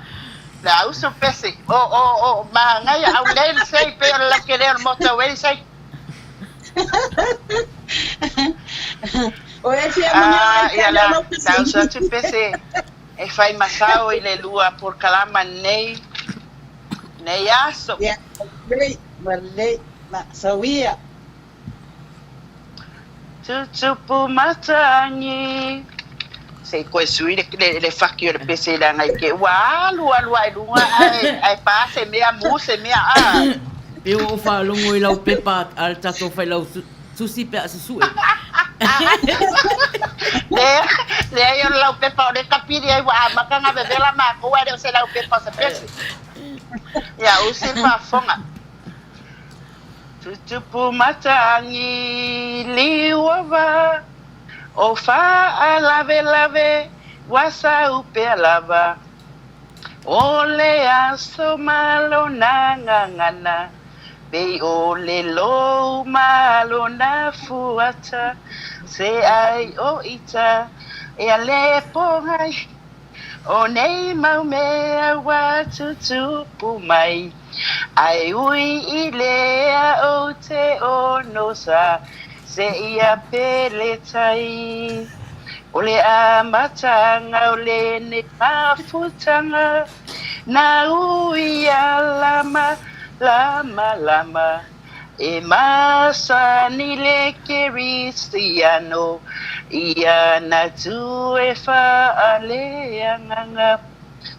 le a uso pese. O o o magaia au lei le sei pe o le laukele o le motorway sei. O e fia manao Ah, e ia tali la, o lau ta uso fesili. atu pese e fai masao i le lua polokalama nei nei aso. Ia, lelei, malelei, maasauia. Tutupu matagi. Se i koe sui le, le, le faki o le pese i leaga i ke ua alu alu ai luga ae ae pa se mea mu se mea a. Pe ua ou faalogo i lau pepa a le tatou failau tusi pe a susue. Lea, leai o le laupepa o le kapili ai ua amata ona vevela makou ae le o se laupepa o se pese. Ia usi le faafofoga. Tutupu matagi liuava o faalavelave ua sau pea lava. O le aso ma lona gagana pei o le lou ma lona fuata se ai o ita e a le pogai o nei mau mea ua tutupu mai. Ae ui i lea ou te onosai Seia pele tai. O le amataga o lenei mafutaga, Na ui ia lama, lama, lama, E masani le kerisiano, Ia natu e faaleagaga.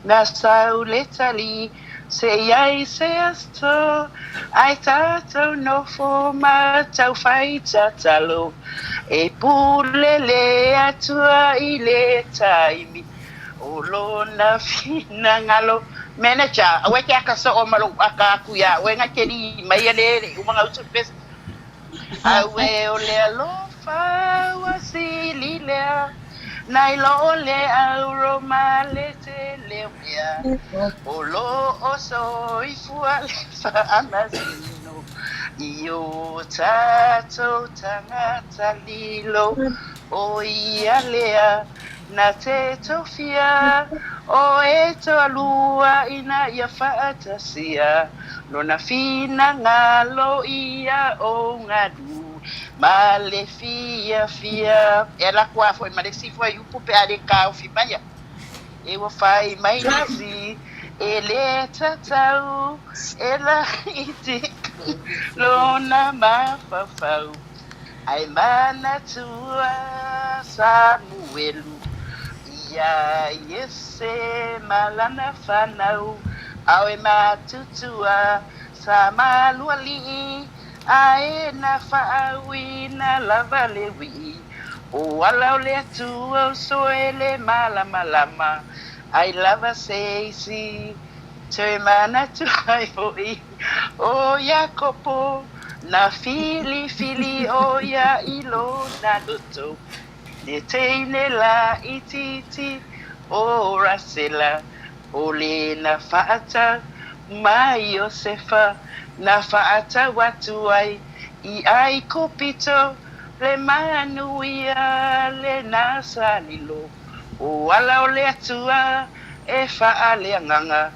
Na sau le tali, se i ai se aso, Ae tatou nofo ma taufai tatalo, E pule le Atua i le taimi o lona finagalo. Manager, aua e te aka soo ma lou aka aku iā oe na te lī mai a le le uma na usu pese. Auē o le alofa ua sili lea nai lo le auro ma le tele o mea o lo o soifua le faamasino i o tatou tagata lilo o ia lea na te tofia o e toalua ina ia faatasia lona finagalo ia o galu ma le fiafia. E alu atu lava foi ma le isi fuaiupu pe a le taofi maia. E ua fai mai nisi e le tatau e laiti lona mafaufau ae manatua Samuelu iā Iese ma lana fanau ao e matutua sa malualii ae na faauiina lava le wii o ala o le Atua o soe le malamalama ai lava se isi toe manatu ai foi o Iakopo na filifili o ia i lona loto le teine laitiiti o Rasela o le na faatau mai Iosefa na faatau atu ai i Aikupito le manuia lena sa lilo o ala o le Atua e faaleagaga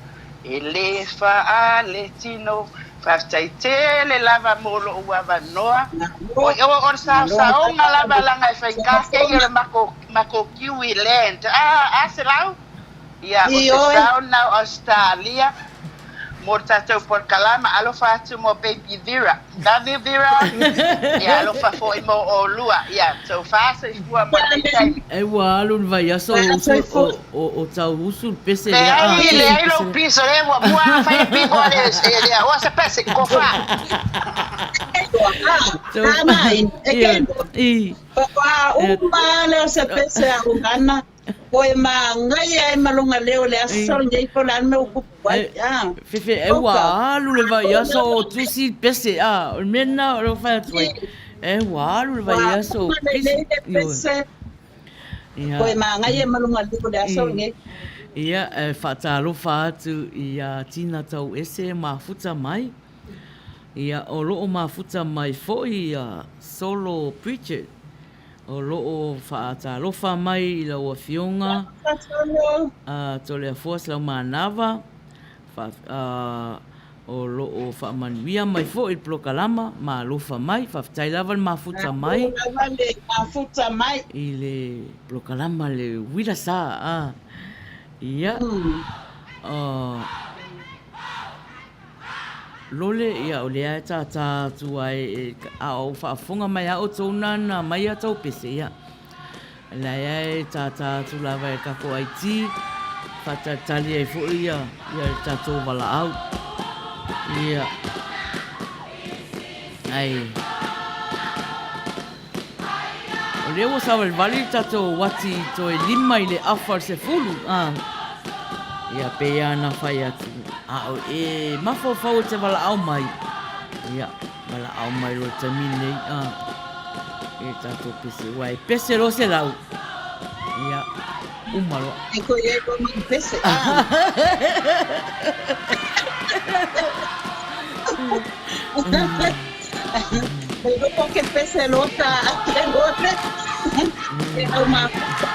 e le faaletino. Faafetai tele lava mo lou avanoa. O o le saosaoga lava laga e faigā kei o le matou Kiwi Land. A selau? Ia, o se sao lena o Ausetalia mo le tatou polokalama. Alofa atu mo baby Vera. Love you Vera. Ia, alofa foi mo olua. Ia, tou faasoifua mo lenei taimi. E ua alu le vaiaso o usu o tau usu le pese lea. Leai, leai lou piso lea ua mua ona fai le pipo a le lea oa se pese kofa. Faatoa uma lea o se pese a Ugana. Koe magaia ai ma lona leo le aso lenei po o le a le mea ua tupu ai. Fefe, e ua alu le vaiaso o tusi pese, a, o le mea lena o lea ua fai atu ai. E ua alu le vaiaso o pese. Koe magaia ma lona leo le aso lenei. Ia, e faatalofa atu iā Tina Tauese e mafuta mai. Ia, o lo o mafuta mai foi ia Solo Pritchard. O lo o faatalofa mai i lau Afioga Toleafoa Selaumanava, o lo o faamanuia mai foi i le polokalama, malofa mai, faafetai lava le mafuta mai i le polokalama le uila sa. Ia, Lole, ia o lea e tātā atu ai, a o faafofoga mai a outou nānā mai a tou pese, ia. La ea e tātā atu lava e kako IT, whātalitali ai foi ia, ia le tātou walaau. Ia. Ai. O lea ua savalivali le tatou uati toe 5 i le afa o le 10, a. Ia, pei lava ona fai atu, a o e mafaufau e te valaau mai, ia, valaau mai loa i le taimi lenei, a, i le tatou pese, aua e pese loa se lau, ia, uma loa. E koe ai loa ma le pese, a. E loko ke pese lota a te lore. E au mafuta.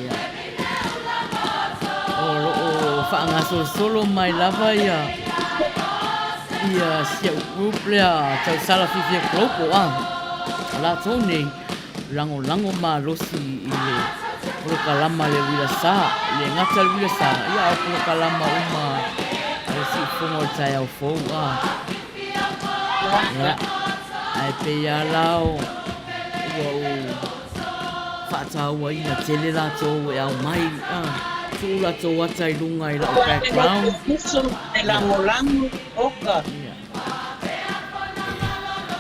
Ia. O lo o faagasolosolo mai lava ia. Ia si a'u group lea tausala fiafia global a. O latou nei lagolago malosi i le polokalama a le Uila Sa, e le gata i le Uila Sa, ia a o polokalama uma a le siufofoga o le taeao fou a. Ia, ae pei lava la ua ou faatauaina tele latou e ao mai, a, tuu latou ata i luga i la'u background. E lagolago, oka. Ia.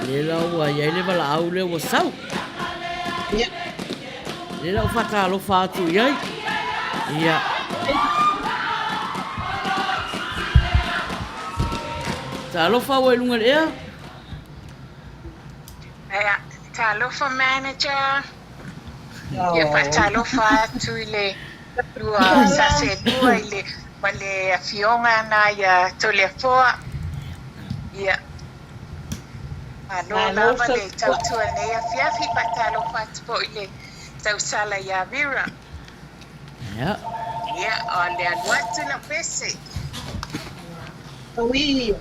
Lea la ua i ai le valaau lea ua sau. Ia. Lea la ua faatalofa atu i ai. Ia. Talofa ua i luga i le ea. Ia, talofa manager. Ia faatalofa atu i le lua saselua i le ma le afioga na ia Toleafoa. Ia, malo lava le tautua i lenei afiafi. Faatalofa atu foi i le tausala ia Vera. Ia. Ia, o le alu atu lau pese. Ui.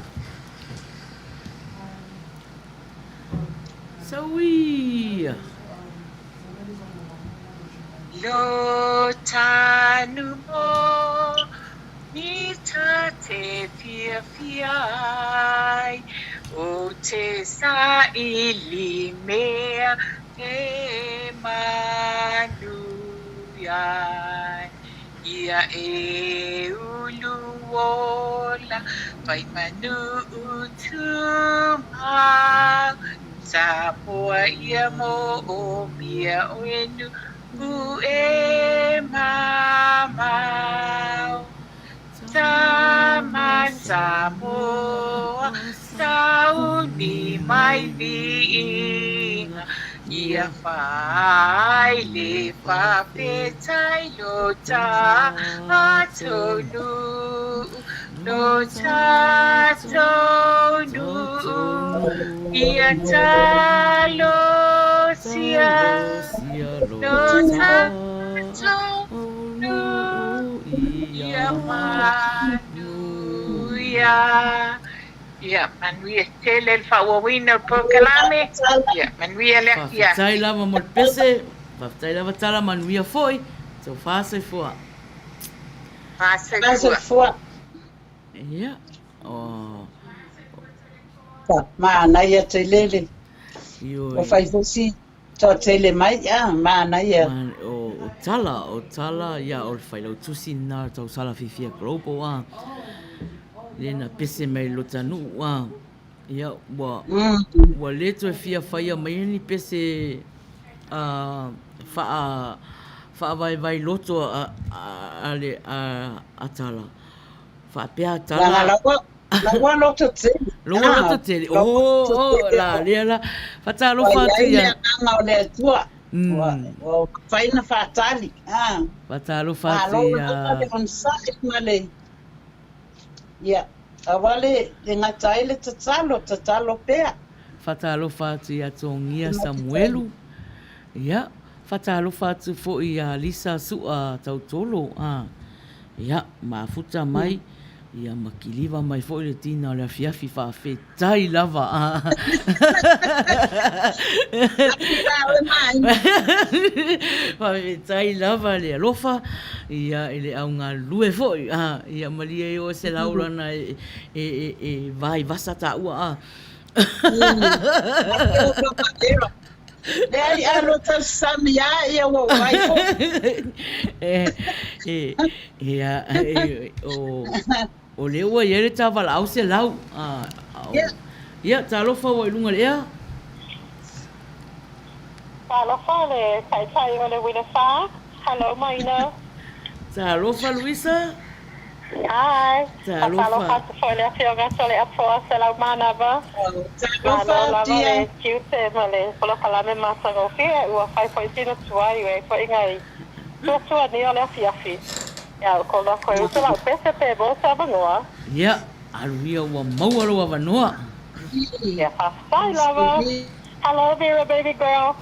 Sauia. Lo tanu mo ni ta te fiafia ai o te saili mea te manuia ai. Ia e ulu ola fai manu tumau Samoa ia mo o mia oe nu'u e mamao Tama Samoa sauni mai viiga Ia fai le faafetai lo tatou nuu, lo tatou nuu. Ia talosia lo tatou nuu, ia manuia. Ia, manuia tele le faaauauina o le polokalame. Ia, manuia le afiafi. Faafetai lava mo le pese, faafetai lava Tala, manuia foi, tofa soifua. Fa soifua. Ia, o... Manaia tele le. Ioe. Ua fai foi si toatele mai, a, manaia. O Tala, o Tala, ia o le failautusi lena o le tausala fiafia global, a. Lea na pese mai i lota nuu, a. Ia, ua, ua le toe fia faia mai ni pese a, faa, faavaevae loto a, a, a, a, a Tala. Faapea a Tala. Leaga la ua, la ua loto tele. La ua loto tele. Oh, oh, la lea la. Faatalofa atu ia. Ua i ai le agaga o le Atua. Ua, ua mafai ona faatali. Ah. Faatalofa atu ia. Malo lava le onosai ma le, ia, aua le, le gata ai le tatalo, tatalo pea. Faatalofa atu ia Togia Samuelu. Ia, faatalofa atu foi ia Lisa Sua Tautolo. Ah. Ia, mafuta mai, ia ma kiliva mai foi le tina o le afiafi faafetai lava. Faafetai lava le alofa, ia i le au galulue foi. Ia malie e oe se laulana e, e, e, e vaivasa taua. Leai a lo tausami a ia ua wai fo. E, e, a, e, o, o lea ua i ai le ta valaau se lau. A, o, Ia. Ia, talofa ua i luga le ea. Talofa le taitai o le uila sa. Hello Maina. Talofa Luisa. Hi. Talofa. Faatalofa atu foi i le Afioga Toleafoa Selaumanava. Malo Talofa lava dear. le tiute ma le polokalame matagofie ua fai foi sina tuai ua i ai foi nai tuatuania o le afiafi. Ia, o ko lako e utu lau pese pe maua se avanoa. Ia, alu ia ua maua lou avanoa. Ia, faafetai lava. Hello Vera baby girl.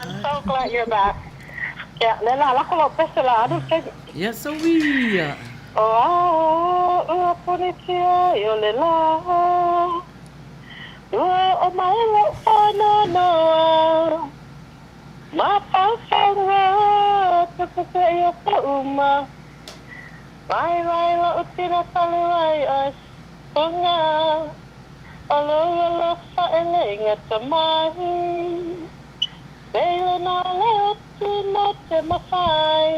I'm so glad you're back. Ia, lea la lako lau pese la alu le taimi. Ia, sauia. O au ua punitia i o le la. Ua oo mai loʻu faanoanoa Mafaufauga Tupukai o koʻu ma Waiwai loʻu tino talu ai ʻoe Funga O lou alofa e le gata mai Leila na leo tino te mawhai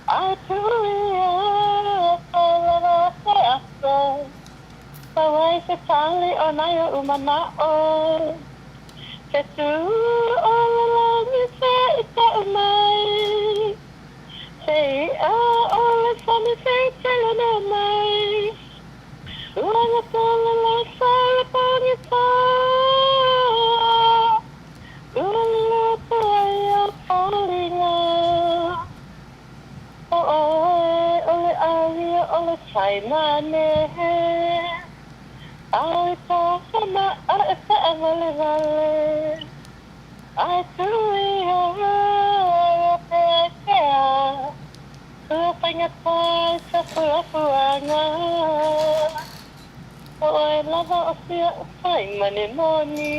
Ai tuia e lava te aso Pau ai se tali o nai oʻu manaʻo Ke tū o le lani se i kaʻu mai Se iʻa o le sami se i telena mai Ua gata le lasa le pogisa Ua lilo atu ai o foliga ʻO ʻoe o le ʻAlia o le Taimane A i ka hana a e kaʻawalewale A e tū ia o ke ākea Kua faigata i ka puapuaga ʻO ʻoe lava o sia taimane moni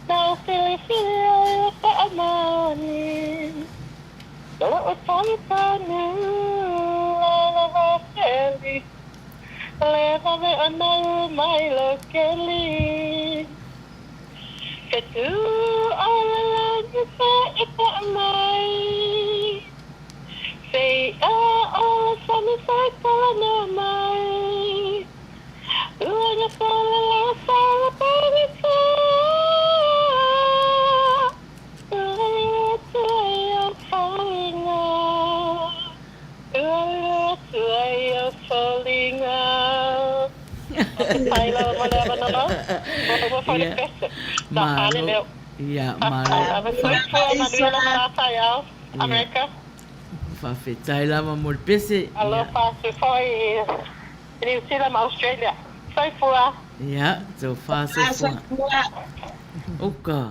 Na u filifili ai o kaʻamani Loʻo talitonu le lava keli Le wawe ana u mai lo keli Ke tu o le lani se i ka mai Se iʻa o le sami se kalana mai Ua gata le lasa le pogisa Ua lilo atu ai o foliga Ua lilo atu ai o foliga Faafetai lava mo le avanoa. Ua foi le pese. Sa fale Malo. leo. Ia, Faafetai malo. lava. Fa, Soifua manuia lo la taeao, ia. Amerika. Faafetai lava mo le pese. Ia. Alofa atu foi i Niu Sila ma Australia. Soifua. Ia, tofa soifua. Soifua. Oka.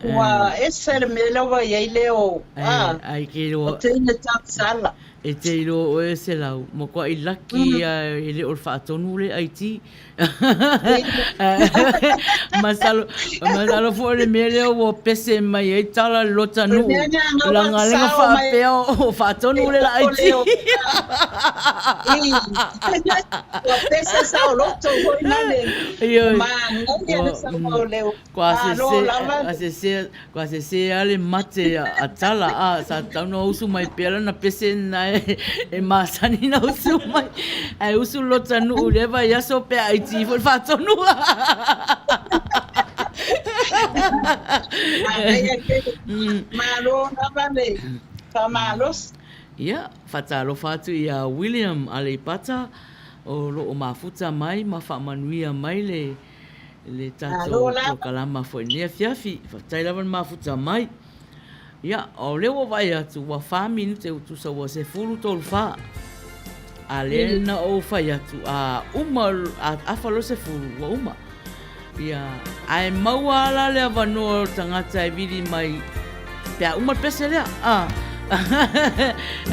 Ua ese le mea lea ua i ai leo Ai, ai ke o iloa. teine tausala. E te iloa oe se lau, makuai laki ia e le o le faatonu le IT. Masalo, masalo foi le mea lea ua pese mai ai tala le lota nuu. Laga lenga faapea o faatonu le la IT. Ua pese saoloto foi na le manaia le saunoa o leo. Kua sese, kua sese, kua sese lava le mate a Tala, a sa tatau ona usu mai pea lana pese lena e masani ona usu mai. Ae usu le lota nuu i lea vaiaso pe a IT foi le faatonu. Manaia tele. Malo lava le faamalosi. Ia, faatalofa atu ia William Aleipata o lo o mafuta mai ma faamanuia mai le le tatou polokalama foi i lenei afiafi. Faafetai lava le mafuta mai. Ia, o lea ua vaai atu, ua fa minute ua tusa ua 13:04. A lea na ou fai atu, a uma, a afa loa le 10, ua uma. Ia, ae maua lava la le avanoa o le tagata e vili mai pe a uma le pese lea. A,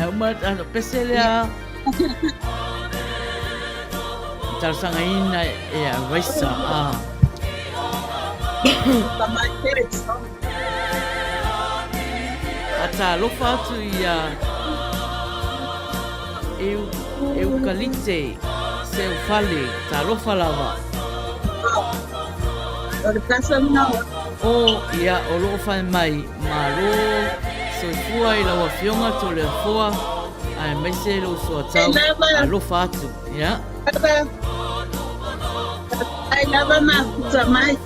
a uma le pese lea. Talosagaina e a Raisa a. Faatalofa atu ia Eukalite Seufale, talofa lava. O ia o loo fai mai Malo soifua i lau afioga Toleafoa aemaise lou soatau alofa atu ia. Ai lava mafuta mai.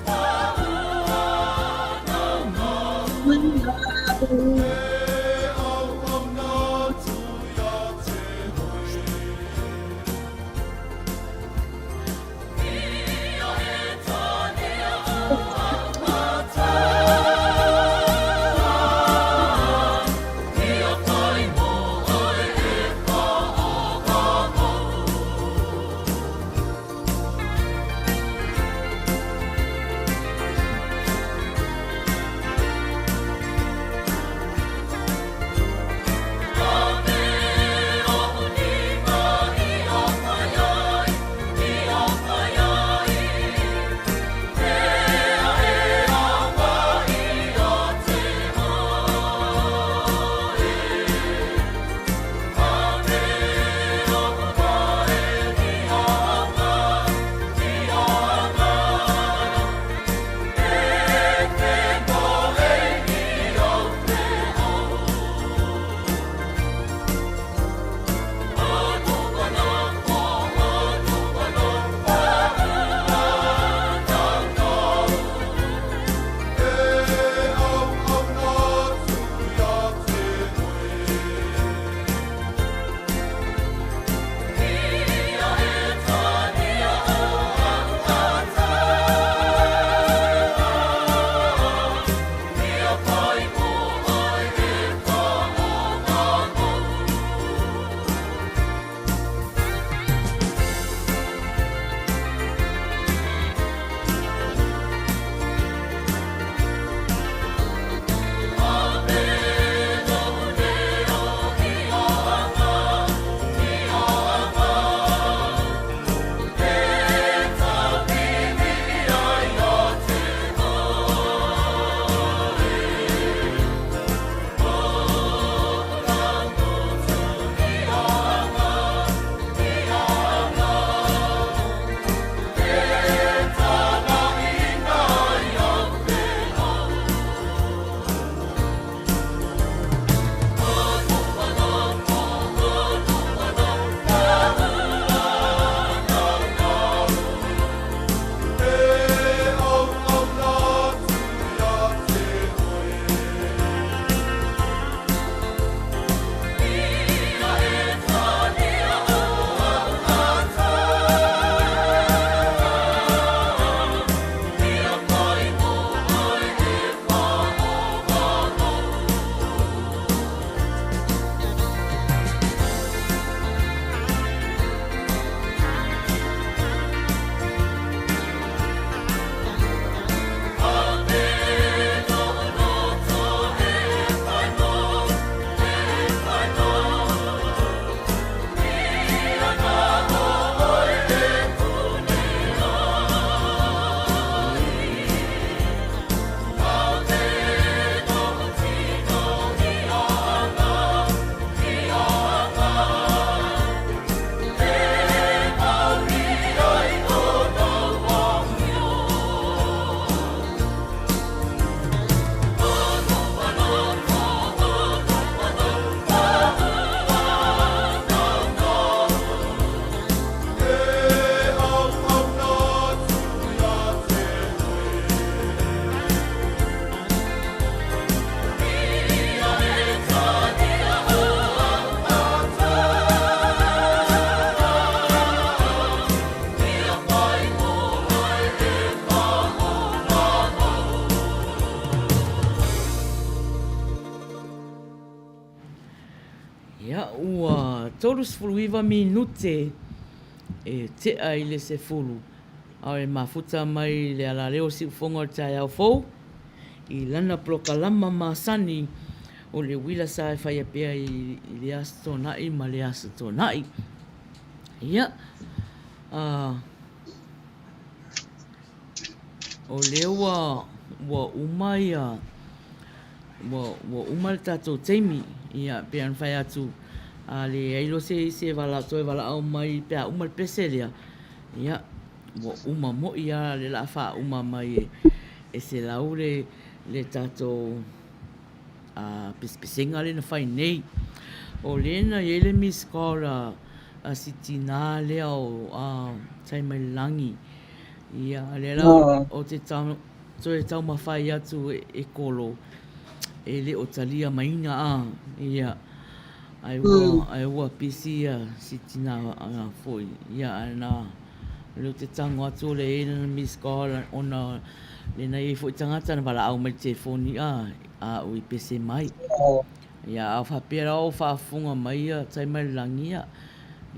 Ia, ua 39 minute e tea i le 10, a o e mafuta mai le alaleo o siufofoga o le taeao fou i lana polokalama masani o le uila sa e faia pea i le Aso Toonai ma le Aso Toonai. Ia, o lea ua, ua uma ia, ua, ua uma le tatou taimi. Ia, pei ona fai atu, a leai loa se isi e vala, toe valaau mai pe a uma le pese lea, ia, ua uma moi lava le la faauma mai e, e Selau le, le tatou a, pesepesega lea na fai nei. O lea na i ai le missed call a, a si tinā lea o a, Taimailalagi. Ia, lea la o te toe taumafai atu e Kolo, e le o talia maiga a, ia, ai ua, ai ua pisi ia si tina foi, ia, ae na, lea ou te tago atu o lea e i ai lana missed call ona lea na i ai foi tagata na valaau mai i le telefoni a, a ua i pese mai. Ia, a faapea la o faafofoga mai ia Taimailalagi, ia,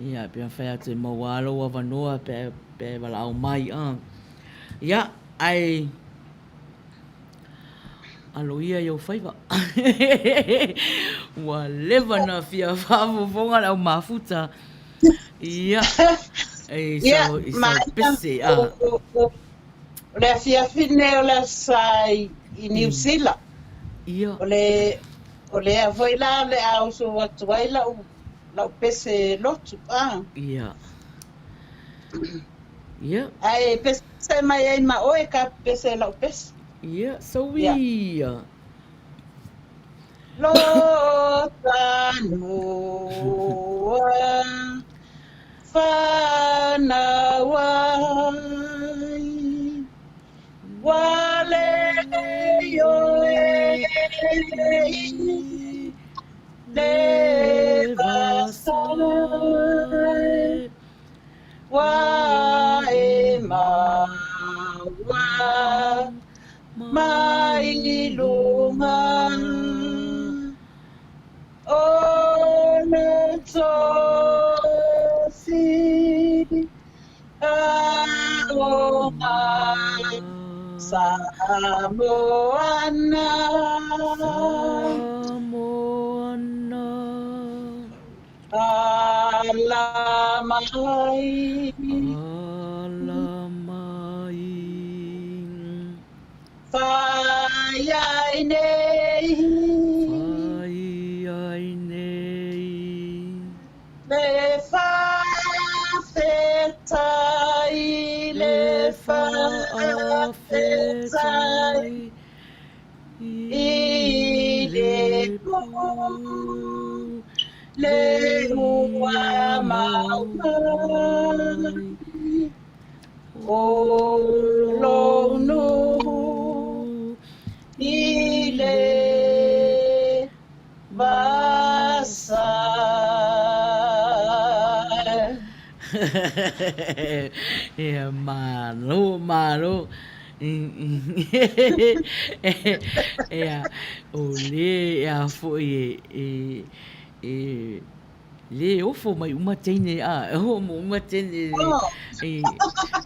ia, pe mafai atu e maua lava lou avanoa pe, pe valaau mai, a. Ia, ae alo ia i ou faiva. Ua leva na fia faafofoga le au mafuta. Ia, i sau, i sau pese, a. O le afiafi lenei o le Aso Sa i Niu Sila. Ia. O le, o lea foi la o le a usu atu ai lau, lau pese lotu, a. Ia. Ia. Ae pese mai ai ma oe ka pese lau pese. Ia, so ia. Lo tanua whanau ai Wale ioe i le vasai Wa e maua mai luga o le tosi aoga Samoana. Samoana. Ala mai. Ala mai. Whai ai nei. Whai ai nei. Le whawhetai, le whawhetai. I le pō, le ua mau mai, o lou nuu i le vasa. Ia, malo, malo. Ia, o le a foi e, e, le ofo mai uma teine a, e ho mo uma teine i,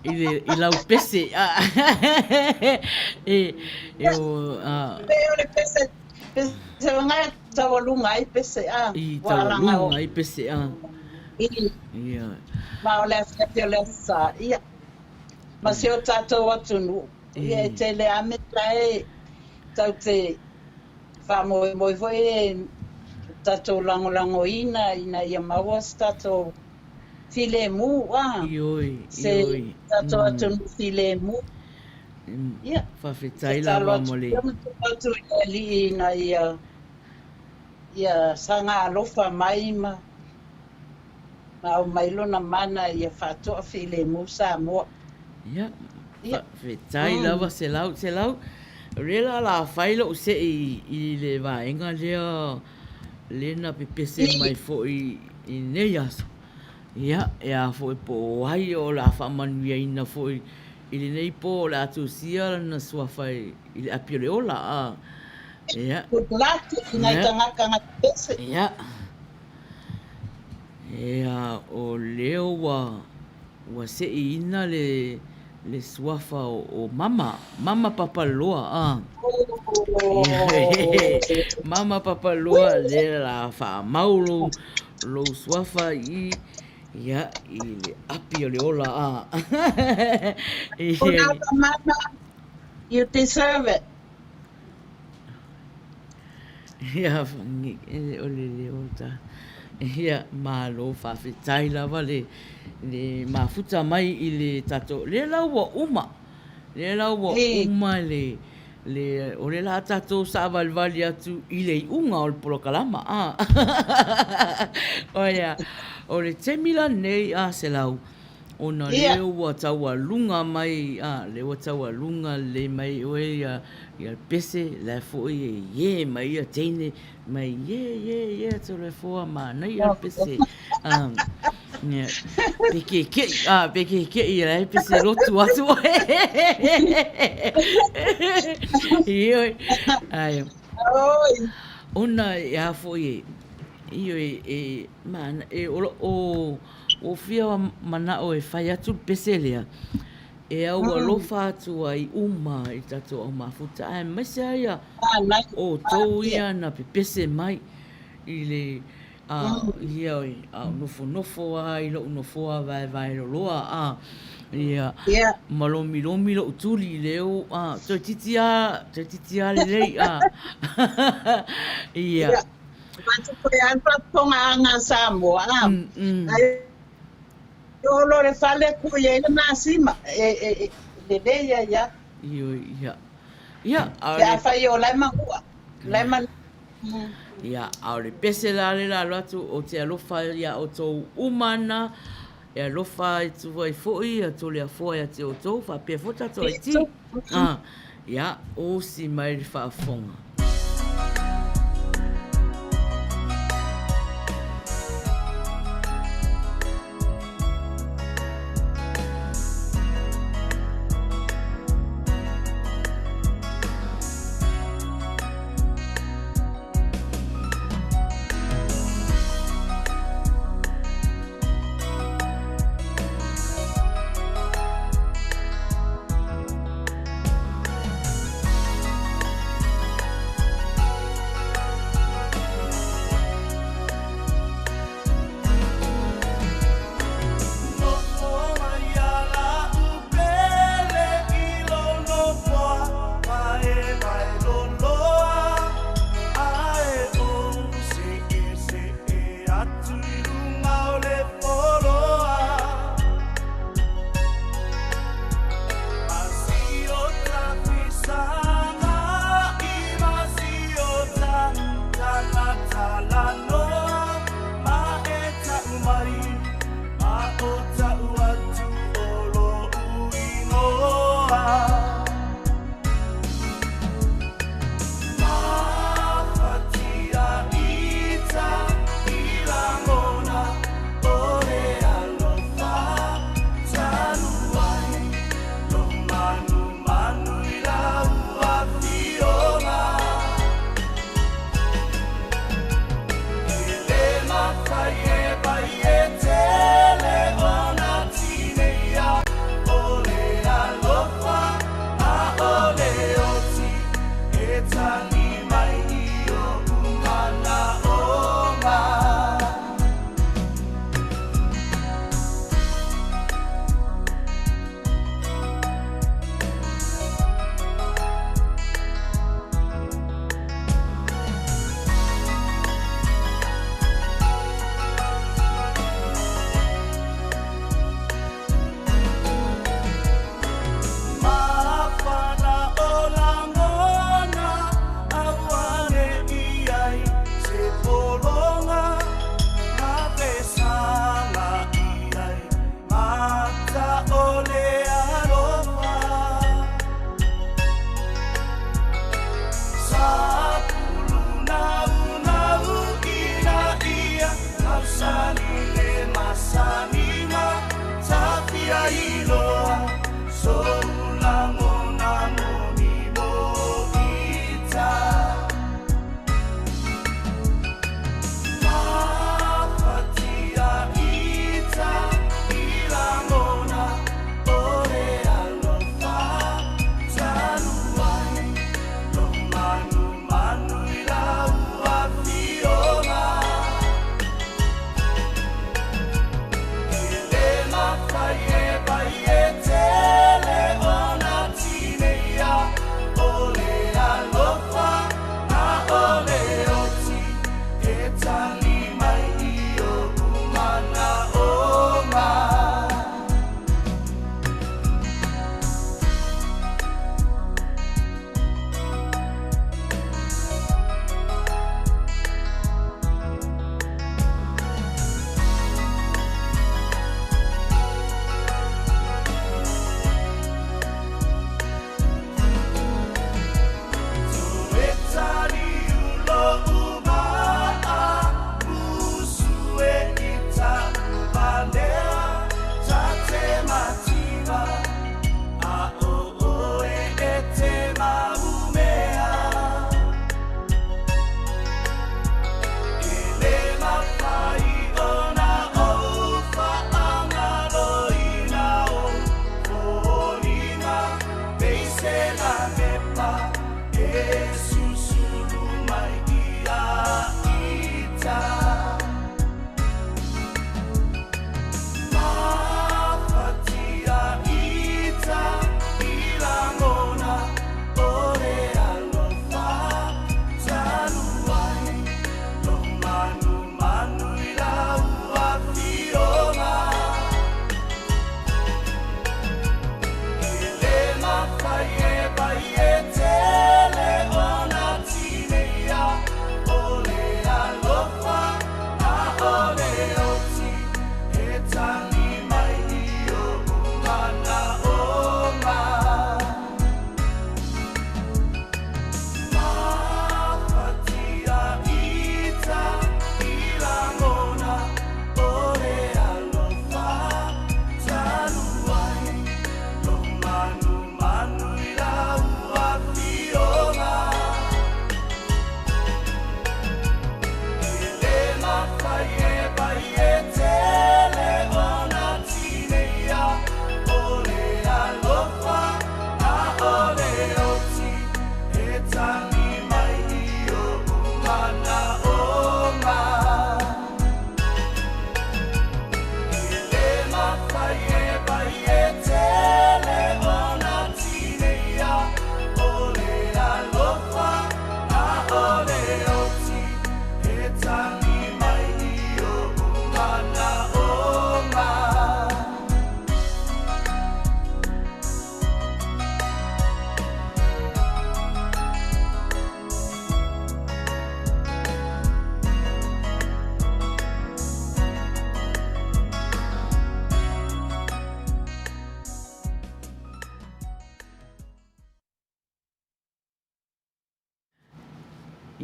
i, le, i lau pese a. E, e o, a. E o le pese, pese o ngai taualuga ai pese a. I taualuga ai pese a. Ia. Ma o le afiafi o le aso sa, ia. Ma si o tatou atunuu, ia e tele a mea la e tau te faamoemoe foi e tatou lagolagoina ina ia maua se tatou filemu a, Ioe, se ioe. tatou atunuu filemu. Ia, Faafetai tatalo lava atu mo le. pea ma tuu atu i le Alii ina ia ia saga alofa mai ma Ma aumai lona mana ia faatoa filemu Samoa. Ia, faafetai lava Selau. Selau, o lea la o le a fai lou see i le vaega lea lea na pepese mai foi i lenei aso. Ia, e a foi po o ai o le a faamanuiaina foi i lenei po o le a tusia lana suafa i le api o le ola. A, ia. Good luck i nai tagata na pepese. Ia. Ia, o lea ua ua seʻiina le le suafa o Mama, Mama Papaloa, a. Mama Papaloa, lea la faamau lou lou suafa i ia i le api o le ola, a. Ia. Mama, you deserve it. Ia, o le leo ta. Ia, malo faafetai lava le, le mafuta mai i le tatou, lea la ua uma, lea la ua uma le, le, o le la tatou saavalivali atu i le iuga o le polokalama, a. Oia, o le taimi lenei a Selau, Ona lea ua taualuga mai, a, lea ua taualuga lelei mai oe ia, ia le pese, la e foi e ie mai ia teine, mai ie, ie, ie, Toleafoa, manaia le pese. A, ia, pe kekeʻi, a, pe kekeʻi, la e pese lotu atu oe. Ioe, ai. Ona e a foi e, ioe, e, mana, e, o, o, Ua fia manaʻo e fai atu le pese lea e aualofa atu ai uma i tatou au mafuta aemaise lava ia outou ia na pepese mai i le ia a o nofonofo lava i lou nofoa vaevaeloloa a ia ma lomilomi lou tuli i leo a toeitiiti lava toeitiiti lava lelei a ia. Faatupe ai le faafofogaaga a Samoa, a. Ae oo loa i le fale kui ai le masima, e lelei ai lava. Ioe, ia. Ia, a o le. Pe afai o la e manua, la e manua. Ia, a o le pese la le la alo atu, ou te alofa iā outou uma ana, e alofa atu ai foi ia Toleafoa ia te outou, faapea foi tatou IT. Ia, osi mai le faafofoga.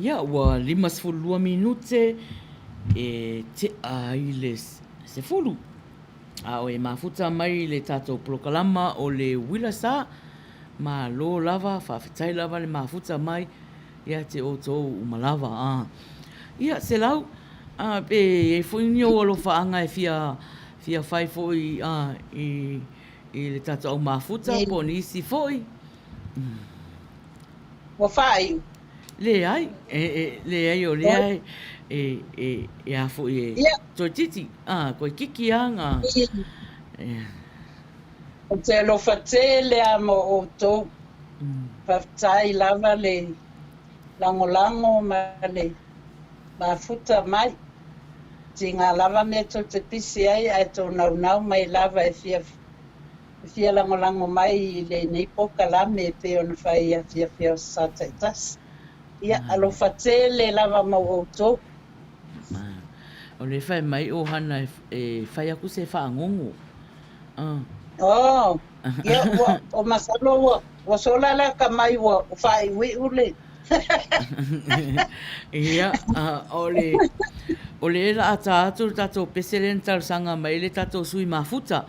Ia, ua 52 minute e tea ai le 10. A o e mafuta mai le tatou polokalama o le Uila Sa, malo lava, faafetai lava le mafuta mai ia te outou uma lava. A. Ia, Selau, a, pe i ai foi ni ou alofaaga e fia, fia fai foi a, i, i le tatou au mafuta po o nisi foi? Ua faaiu. Leai, e, e, leai o lea e, e, e a foi e Ia. toeitiiti, a, toeititi lava na. Ou te alofa tele lava mo outou. Faafetai lava le lagolago ma le mafuta mai. Tiga lava mea tou te pisi ai ae tou naunau mai lava e fia e fia lagolago mai i lenei polokalame e pei ona fai i afiafi o aso Sa taitasi. Ia, alofa tele lava mo outou. O lea e fai mai o Hana e fai atu se fagogo. Oh, ia, ua, o masalo ua, ua sola le akamai ua faaiuiu le. Ia, o le, o le la ata atu le tatou pese lea na talosaga mai ai le tatou sui mafuta.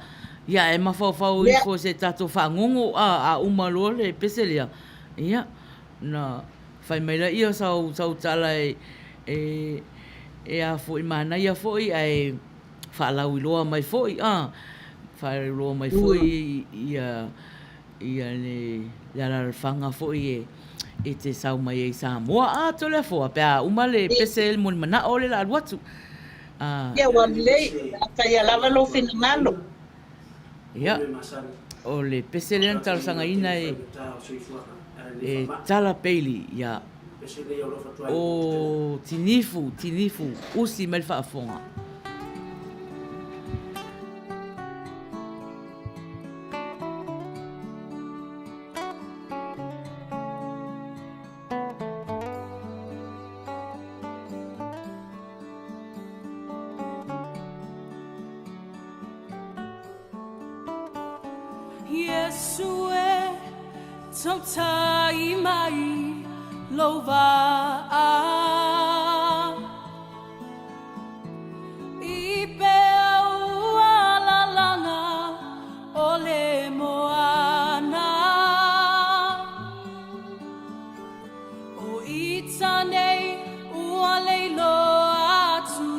Ia, e mafaufau ifo i se tatou fagogo, a, a uma loa le pese lea, ia, ona fai mai lea o sau, sau tala e, e, e a foi, manaia foi ae faalauiloa mai foi, a, faalauiloa mai foi ia, ia le, le alaalafaga foi e, e te sau mai ai i Samoa. A, Toleafoa, pe a uma le pese mo le manao lea o le a alu atu. A. Ia, ua lelei, a faia lava lou finagalo. Ia, o le pese lea na talosagaina e, e Tala Bailey, ia, o Tinifu, Tinifu, usi mai le faafofoga. Iesu e tautai mai lou vaa I peau alalana o le moana O ita nei ua lei loa atu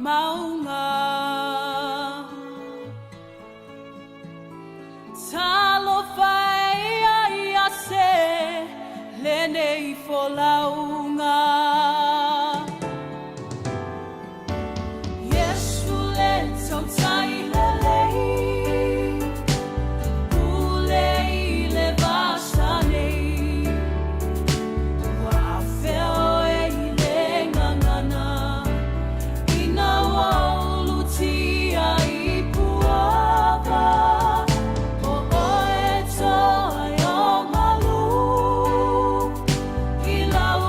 maunga Talofa e ia ia se lenei folauga Iesu le tautai lelei Pule i le vasa nei Ua afea oe i le gagana Ina ua ulutia i Puava, ʻO ʻoe toa o malu i lau.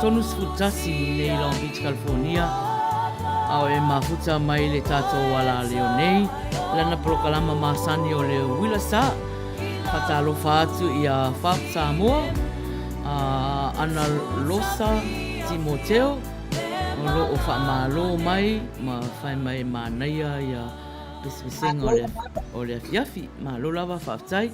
31 i nei Long Beach, California, a o e mafuta mai le tatou alaleo nei, lana polokalama masani o le Uila Sa. Faatalofa atu ia Fab Samoa, a Ana Losa Timoteo, o lo o faamalo mai ma fai mai e manaia ia pesepesega o le, o le afiafi. Malo lava, faafetai.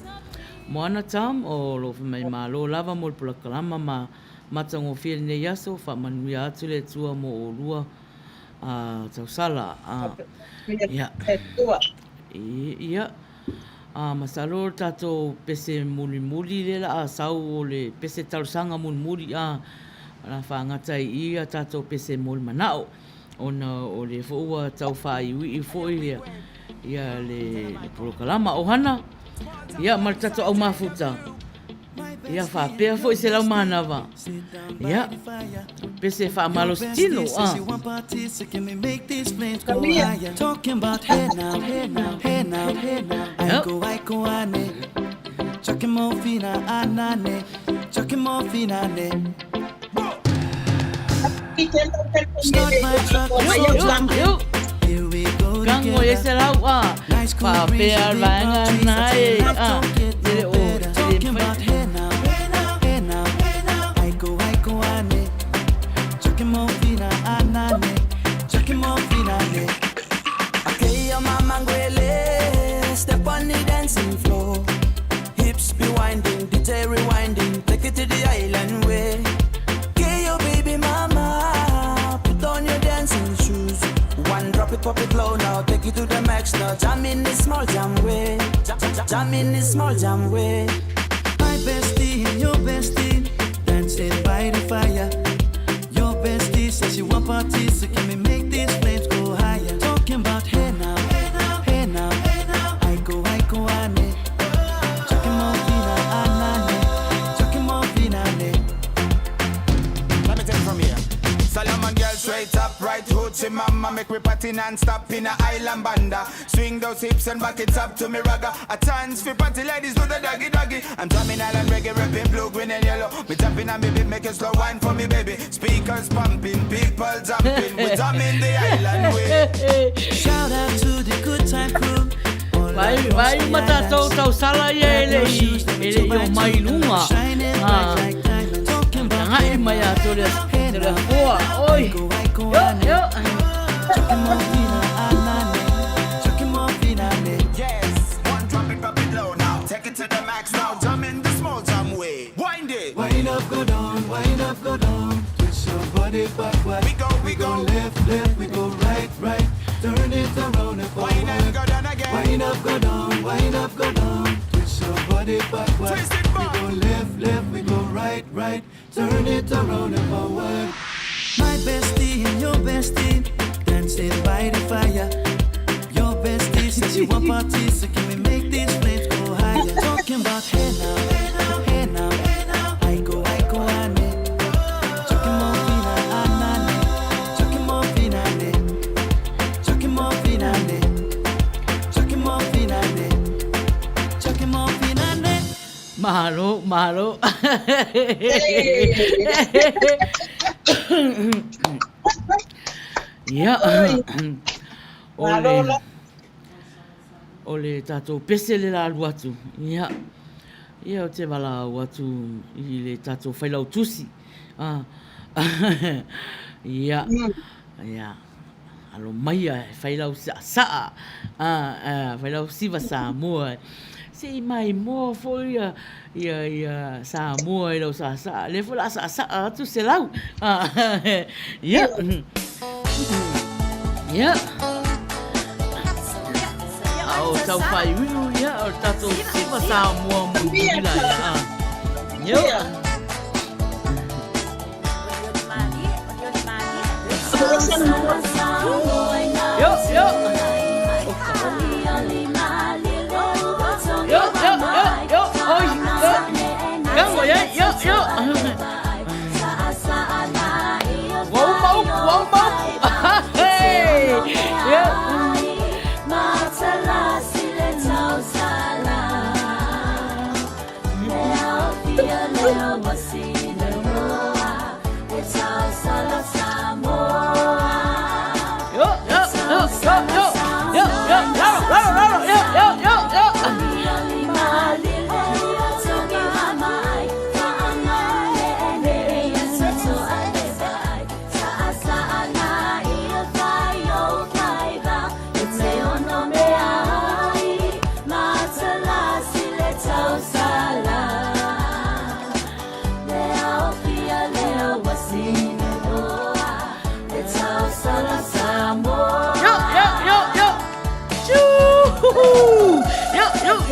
Moana Tom, o lo o fai mai malo lava mo le polokalama ma matagofie lenei aso, faamanuia atu le Atua mo olua a tausala. A, ia. Ia. A, masalo o le tatou pese mulimuli lea la a sau o le pese talosaga mulimuli a, o le a faagata ai i i a tatou pese mo le manao ona o lea foi ua tau faaiuiu foi ia, ia le, le polokalama. Ohana, ia ma le tatou au mafuta. Ia faapea foi se lau manava. Ia, pese faamalosi tino. Ah. Kango e se lau a faapea vaega na e a tele o tele mai. Hips be winding, DJ rewinding, take it to the island way. Get your baby mama, put on your dancing shoes. One drop it, pop it low now, take it to the max now. Jam in this small jam way, jam, jam, jam in this small jam way. My bestie and your bestie dancing by the fire. Your bestie says she want parties, so can we make these flames go higher? Talking about hey now, hey now, hey now, hey now. I go, I go, ane. Let me take it from here. Solomon girl straight up, right hoochie mama. Make we party non-stop in a island banda. Swing those hips and back it up to me ragga. A chance for party ladies do the doggy doggy. I'm drumming island reggae, rapping blue, green and yellow. Me tapping on me beat, make a slow wine for me baby. Speakers pumping, people jumping. We drumming the island way. Shout out to the good time crew. Vai, vai uma tatou tausala ia e le i, e le i o mai lunga. Ah, Tangai mai a tole te le foa. Oi. Yo, yo. Yes, one drop it, drop it low now. Take it to the max now. Jump in the small jam way. Wind it. Wind up, go down, wind up, go down. Twist your body backward. We go, we go. left, left, we go right, right. Turn it around and forward. Wind and go down again. Wind up, go down, wind up, go down. Twist your body backward. Twist it back. We go left, left, we go right, right. Turn it around and forward. My bestie and your bestie dancing by the fire. Your bestie says she want parties, so can we make these flames go higher? Talking about hey now, hey now, hey now, hey now. I go, ane. Chucking more fina, anane. Chucking more fina, ne. Chucking more fina, ne. Chucking more fina, ne. Chucking more fina, ne. Malo, malo. Ia. O le, o le tatou pese le la alu atu. Ia. Ia o te valaau atu i le tatou failautusi. Ah. Ia. Ia. Alo maia e whai lau sa'a, a, whai lau siva Samoa. Se i mai moa foi ia, ia, ia Samoa i lau sa'asa'a. Lea foi la sa'asa'a atu se lau. Ia. Ia. A o tau whaiuiu, ia, o tatou siva Samoa mo i lai. Ia. Yo, yo. Yo, yo, yo, yo. Oi, yo. Kango, yo, yo, yo. Wau mau, wau mau. Hey. Yo.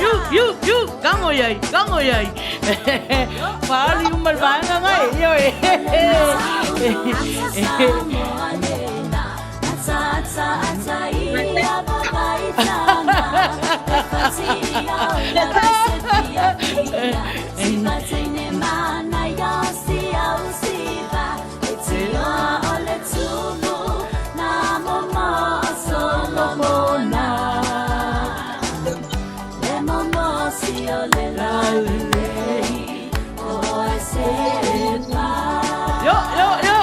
yu, yu, yu, kago i ai, kago i ai. Faali uma le vaega ngai, ioe. Yo, yo, yo.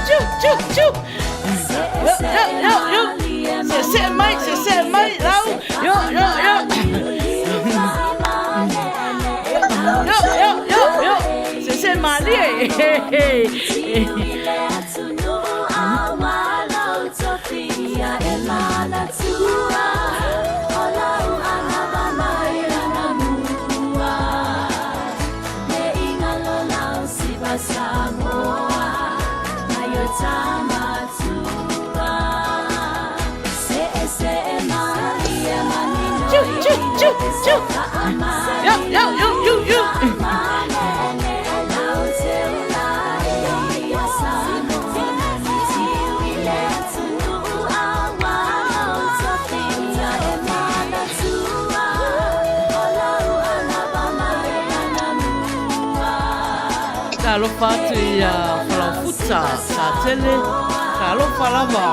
Chu, chu, chu. Yo, yo, yo, yo. Sese'e mai, sese'e mai, lau. Yo, yo, yo. Yo, yo, yo, yo. Sese'e malie. Chu, chu, chu, chu. Yo, yo, yo, yo, yo. Talofa atu i a Falaofuta, Satele, talofa lava.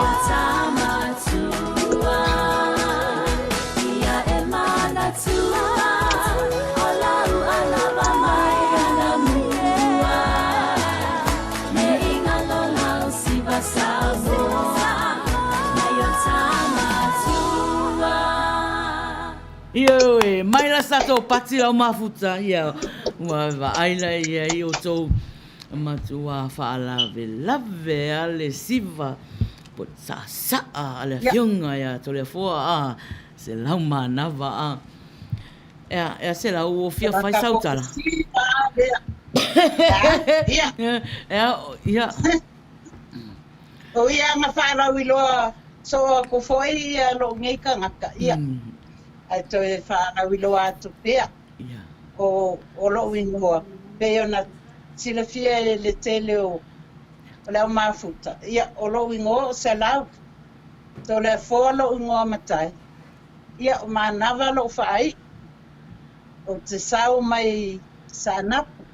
Ioe, mai la sa tou pati lau mafuta, ia, ua vaai la ia i o tou matua faalavelave a le siva po saasaa a le afioga ia Toleafoa a se lau manava a. Ea, ea se lau o fia fai sau tala. Ea, ia. O ia nga whaalauiloa so aku foi ia lo'u nei tagata, ia, ae toe faalauiloa atu pea o, o lo'u inoa, pei ona silafia e le tele o, o le au mafuta, ia, o lo'u igoa o Selau, Toleafoa lo'u igoa matai, ia, o Manava lo'u faai'u, ou te sau mai Saanapu,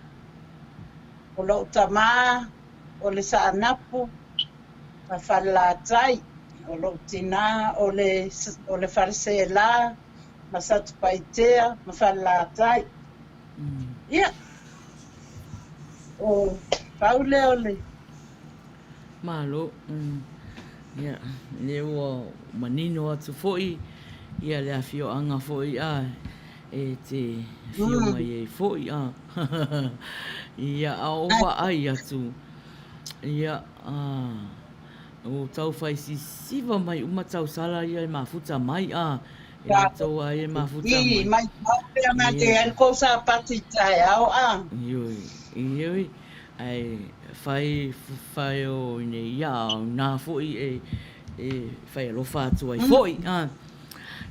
o lo'u tamā o le Saanapu ma Falelatai, o lo'u tinā o le, o le Faleselā ma Satupaitea ma Falelatai. Ia, o pau lea o le. Malo. Ia, lea ua manino atu foi ia le afioaga foi a e te afio mai ai foi a. Ia, a o vaai atu, ia, ua tau fai sisiva mai uma tausala ia e mafuta mai a, e latou a ia e mafuta mai. I, mai pau pea nā te ai kou sapati taeao a. Ioe, ioe, ae whai, whai o nei ia, nā foi e, e whai alofa atu ai foi a.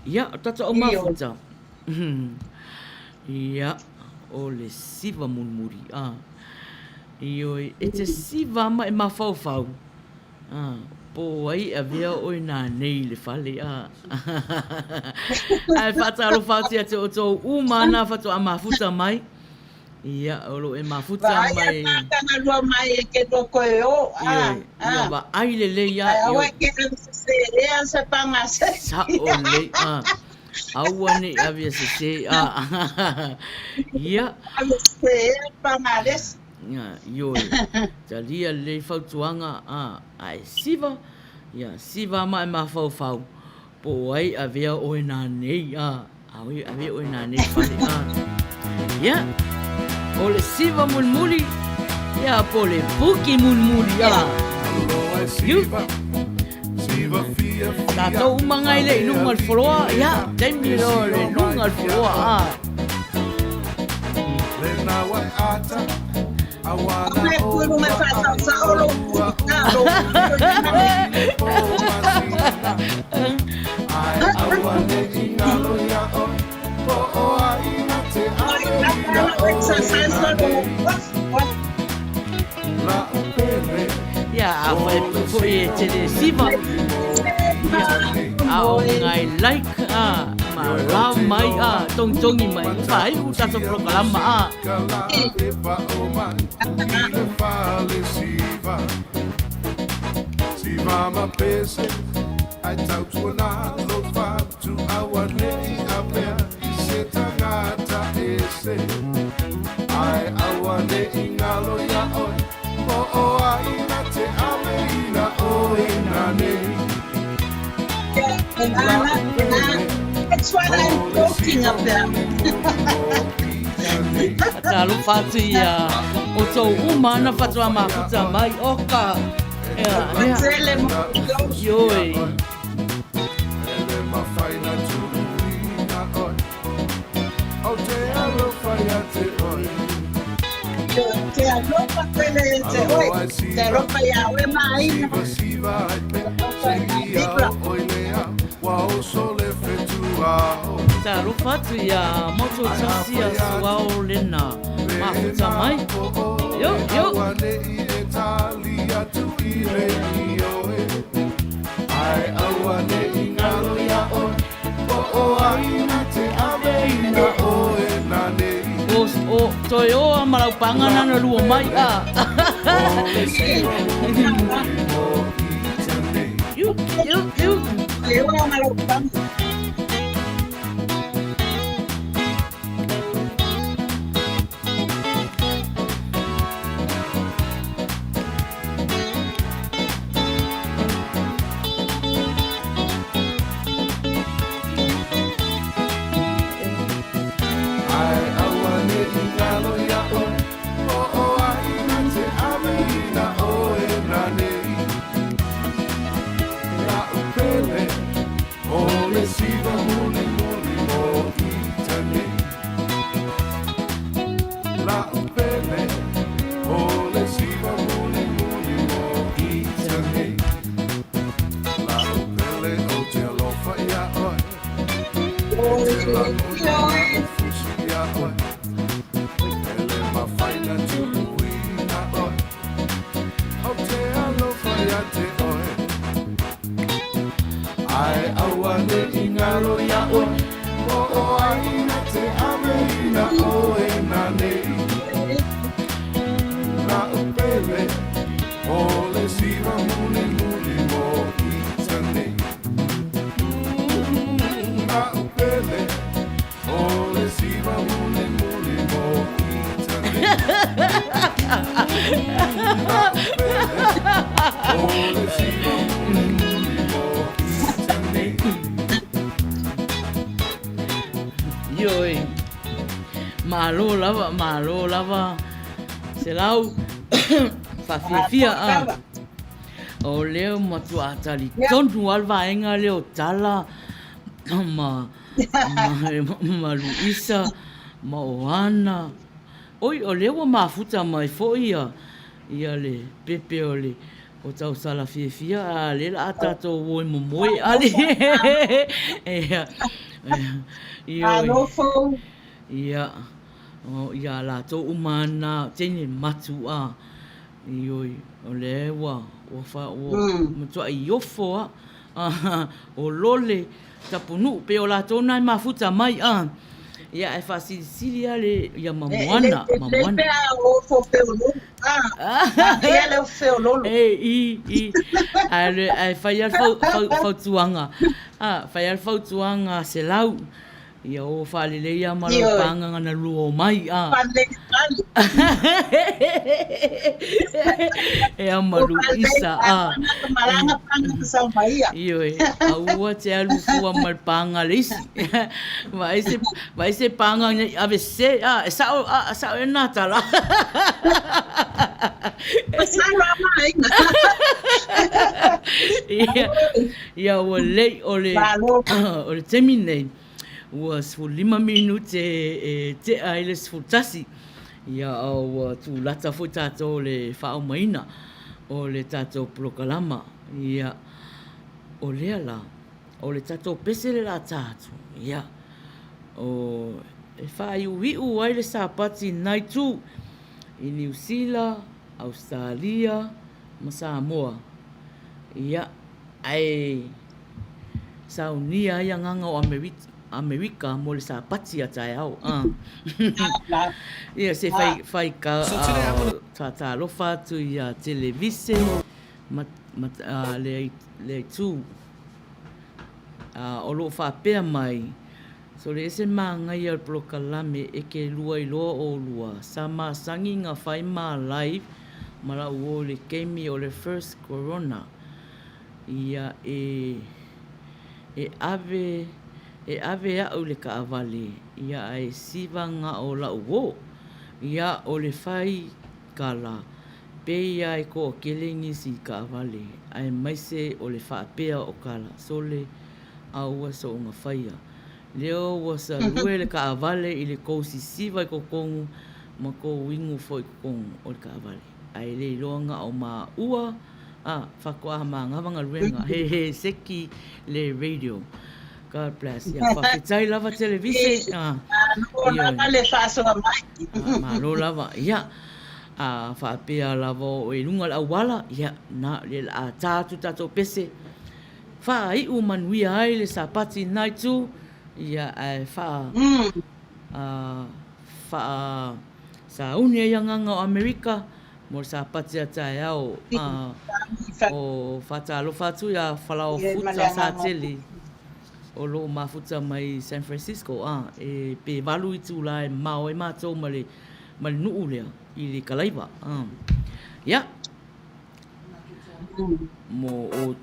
Ia, o tatou au mafuta. Ia, o le siva mulimuli, a. Ioe, e te siva ma e mafaufau, a, po o ai e avea oe nanei i le fale, a. Ae faatalofa atu ia te outou uma na faatoa mafuta mai. Ia, o lo o e mafuta mai. Vaai a tātanga mai e ke lua koe o, a, a. Ia, vaai lelei a. Ae aua e ke ave sese ea se panga se. Sa'o lelei, a. Aua ne i ave sese, a. Ia. Ave sese ea panga lesi. Ia, ioe. Talia lelei fautuaga, a, ae siva, ia, siva ma e mafaufau. Po o ai avea oe nanei a awe avea oe nanei fale a. Ia, o le siva mulimuli, ia po le puki mulimuli a. Iu. Tatou uma ngai le i luga o le foloa, ia, taimi loa le luga o le foloa a. Ia, a whai foi e tele siva. Ia, a o ngai like a, ma love mai a, tongitongi mai, whai u tatou prokalama a. That's what I'm talking about. Talofa atu ia outou uma na fatoa mafuta mai oka. Ia, ia. Ioe. Te alofa pele te oe. Te alofa ia oe maina. Talofa atu ia Moto Tasi a Suao Lena mafuta mai. Yo, yo. O, o, toe oa ma lau panga na lua mai a. Iu, iu, iu. Toe oa ma lau panga. Ioe. Malo lava, malo lava. Selau faafiafia a. O lea matua talitonu lava le vaega lea o Tala ma ma ma Luisa ma Oana. Oi, o lea ua mafuta mai foi ia ia le pepe o le o tausala fiafia a lea la a tatou o e momoe ale. Ia, ioe. Ia, o ia latou uma ana teine matu a. Ioe, o lea ua ua fa ua matuai ofo a. O Lole, Tapunuu, pei o latou na e mafuta mai a. Ia ae faasilisili a le ia ma Moana, ma Moana. E i i ae le ae fai a le fautuaga a fai a le fautuaga a Selau. Ia o faalelei a ma lau pagaga na lua omai a. E a malu isa a. Ioe, aua te alu fua ma le paga a le isi. Vaai se, vaai se paga nei ave sese a, e sao a, sao ea na tala. Ia, ia ua lei o le, o le taimi nei. Ua 15 minute e tea ai le 11, ia a ua tulata foi tatou le faaaumaina o le tatou polokalama. Ia, o lea la, o le tatou pese le la ta atu, ia, o, e faaiuiu ai le Sapati nai tu i Niu Sila, Ausetalia ma Samoa. Ia, ae saunia ai agaga o Amerika mo le Sapati a taeao. Ia se fai fai ka faatalofa atu ia Televise ma le itu o lo o faapea mai, Sole ese māngaia o le polokalame e ke lua iloa o lua sa masani nga fai ma live ma lau o le keimi o le first corona. Ia e e ave e ave aʻu i le kaʻawale, ia ae siva gaʻo laʻu ō. Ia o le fai kala, pei a e koʻokele nisi i kaʻawale, aemaise o le faapea o kala sole a ua soʻoga faia. Leo ua salue le kaʻawale i le kou sisiva i kokonu ma kou inu foi kokonu o le kaʻawale. Ae le iloa gaʻo maua a faatoa manava galuega he he seki le radio. God bless. Ia faafetai lava Televise. Ah, Malo lava le faasoa mai. Ah, malo lava. Ia. A faapea lava o e luga le auala, ia, na le la tā atu tātou pese. Faaiu manuia ai le Sapati night tu, ia ae faa faa sauni ai agaga o Amerika mo le Sapati a taeao o faatalofa atu ia Falaofuta Satele o lo o mafuta mai San Francisco a e pe 8 itula e mamao ai matou ma le ma le nuu lea i le kalaiva a ia mo o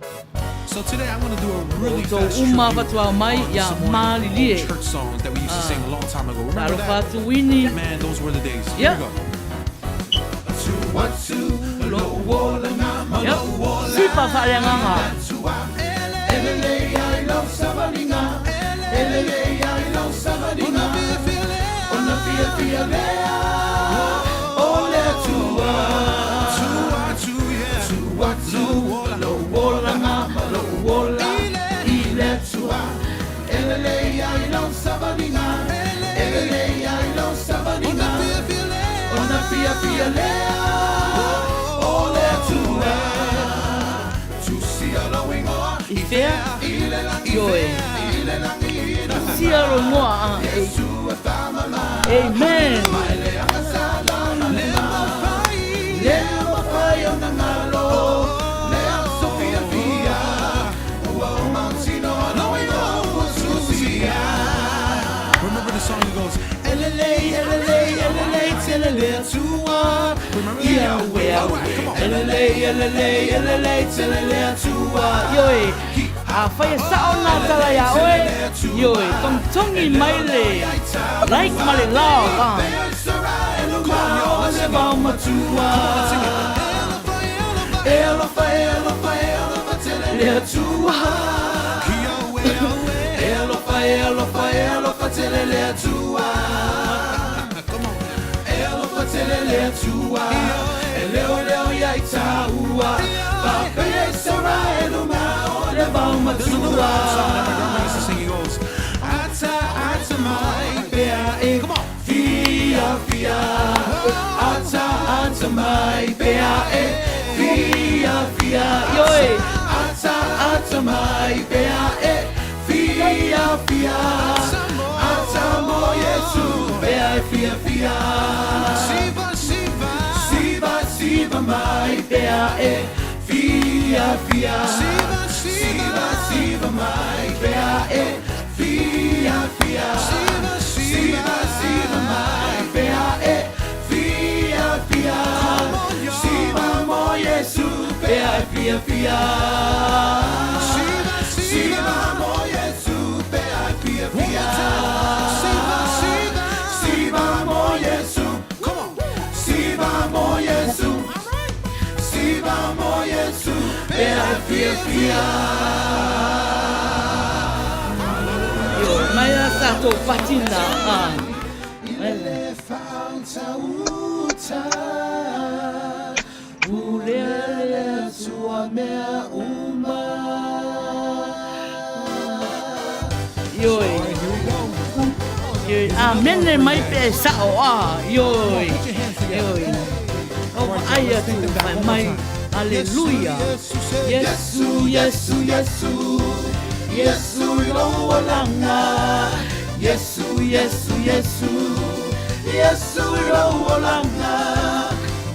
So today I'm gonna do a really outou fast uma tribute faatoa mai on ia some more old malilie church songs that we used to sing a long time ago. Remember talofa that? atu Wini Man, those were the days. Here ia we go. ia sipa faaleagaga I whea? Ioe. Tusia lo ingoa a. Amen. Remember the song that goes Ioe, afai e sao nā tala iā oe, ioe, togitogi mai le like ma le love, a. There's another old song that my grandma used to sing. He goes, Come on. Ioe. Siva, Siva. Siva, Siva. fiafia. Siva mo Yesu pe ai fiafia. Siva, siva. Siva mo Yesu. Come on. Siva mo Yesu. Siva mo Yesu pe ai fiafia. Ioe, mai la tatou patina. Ah. Mai la. Fautauta Pulea le Atua mea uma. Ioe. Here we go. Ioe. Amene mai pe e sa'o a. Ioe. Put your hands together. Ioe. O vaai atu fai mai. Aleluia. Yesu, Yesu, Yesu, Yesu i lou olaga. Yesu, Yesu, Yesu, Yesu i lou olaga.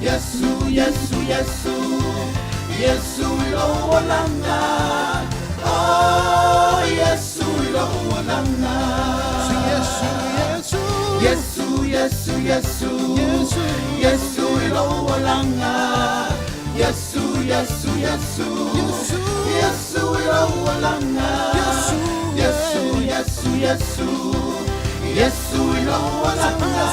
Yesu, Yesu, Yesu, Yesu i lou olaga. Oh, Yesu i lou olaga. Sing Yesu, Yesu. Yesu, Yesu, Yesu, Yesu. Yesu i lou olaga. Yesu, Yesu, Yesu, Yesu. Yesu i lou olaga. Yesu. Yesu, Yesu, Yesu, Yesu i lou olaga.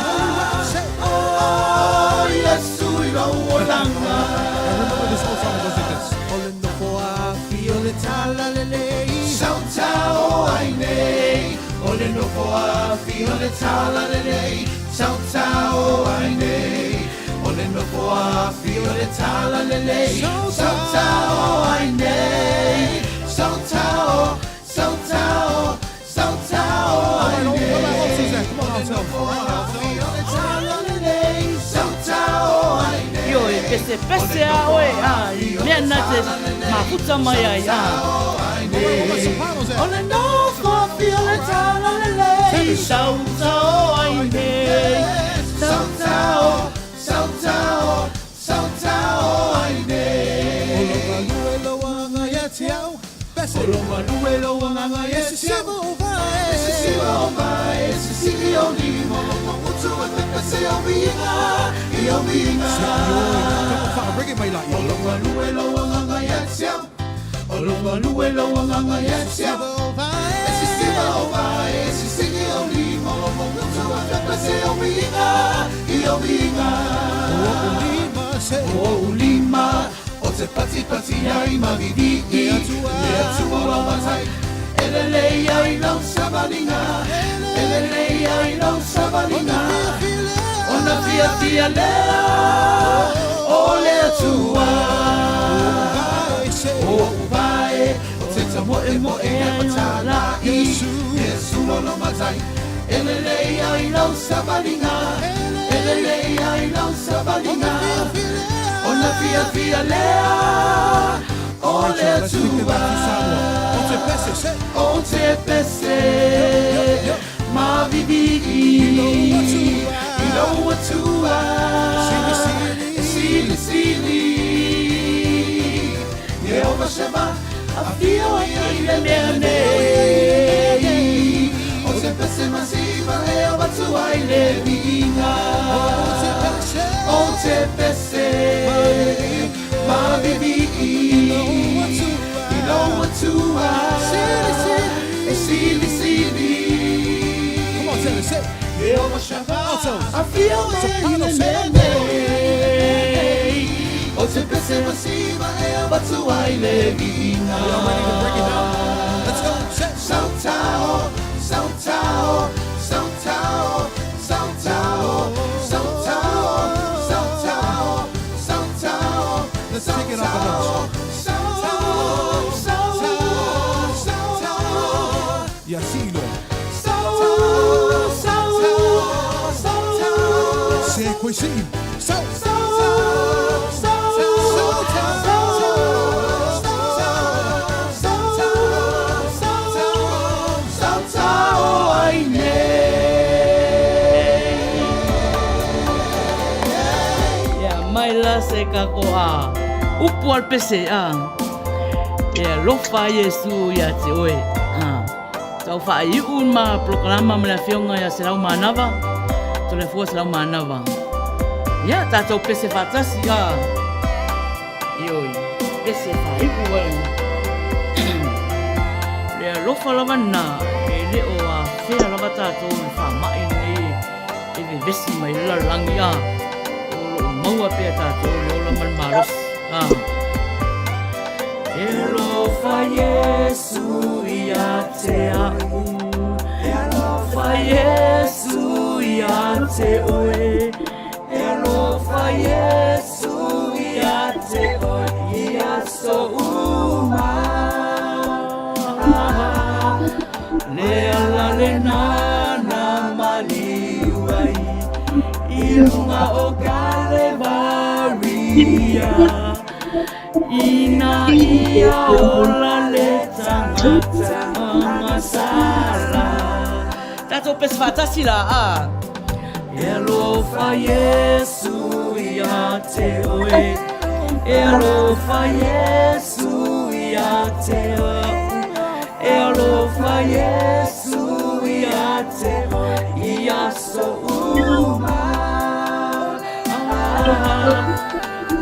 Oh, Yesu i lou olaga. And remember this old song goes like this. O le nofo afio le talalelei. Sautao ai nei, o le nofo afio le talalelei. Sautao ai nei, o le nofo afio le talalelei. Sautao ai nei, sautao, sautao, sautao ai All right, nei. where my altos at? Come on, alto. Right now, alto. Le talalelei, sautao ai nei. Ioe, pese pese a oe. Ah, i mea na te mafuta mai ai. Ah. Where my sopranos O at? le nofo afio le talalelei. Sautao ai nei. Sautao, sautao, sautao ai nei. O lo galue lo anga ia te au. Bese. O lo galue lo anga ia E te se au. siva o vae. E se siva o vae, e se sili o lima, o mamutu e te pese o viga, i o viga. Come on, Father, bring it, my light. O lo galue lo anga ia te au. O lo galue lo anga ia te au. Siva o vae. E se siva o vae, e se sili o lima, o mamutu e te pese o viga, i o viga. O lima se. O ulima, o te pati pati ai mavivi Le Atua. Le Atua lo matai, elelei ai lau savaliga, elelei ai lau savaliga. Ona fiafia lea, o le Atua. Vae se. O uvae, o te tamoe moe e matala i. Yesu. Yesu lo lo matai, elelei ai lau savaliga, elelei ai lau savaliga. Ona fiafia lea, o le Let's take it back to Samoa. Atua. O te pese se. O te pese, ma vivi i lou Atua. Sili, sili. Sili, sili. Yehova Shema, afio ai le mea nei. O te pese masiva e avatua i le viiga. O te pese. O te pese, ma vivi i lou Atua. Sili, sili. E sili, sili. Come on, Taylor, say. Yehova Shema, Altos. afio mai Soprano, le say. mea nei. O te pese masiva e avatua i le viiga. Y'all ready to break it down? Let's go. Say. Sautao, sautao, sautao, sautao, sautao, sautao, sautao. Let's take it up a notch. Sautao, sautao, sautao. Yasilo. Sautao, sautao, sautao. Se kwesi. So. Sautao, sautao, sautao, sautao, sautao, sautao ai nei. Ia, mai la se kako a. Upu al pese a. Ia, lofa Iesu ia te oe. A. Tau whaaiu ma programa ma le afioga ia Selau Manava. Tolefua Selau Manava. Ia, tātou pese whaatasi a. Ioi, pese whaaiu. alofa lava lena e le o afea lava tatou i le faamai lenei e vevesi mai le lalolagi a o lo o maua pea tatou le ola ma le malosi a. E alofa Iesu ia te a'u, e alofa Iesu ia te oe, e alofa Iesu ia te oe i aso uma. Le ala lena na maliu ai i luga o Kalevaria. Ina ia ola le tagata agasala. Tatou pese faatasi la a. E alofa Iesu ia te oe. E alofa Iesu ia te oe. E alofa Iesu ia te oe. I aso uma.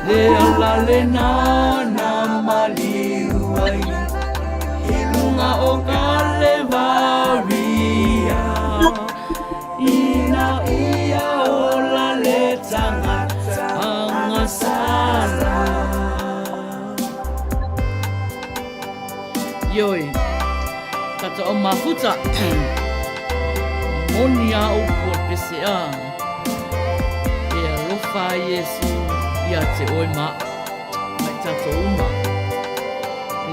Le ala lena na maliu ai i luga o Kalevaria. Ina ia ola le tagata agasala. Ioe, tatou au mafuta. Moni a upu o le pese a. E alofa ai Iesu ia te oe ma a'u, ma i tatou uma.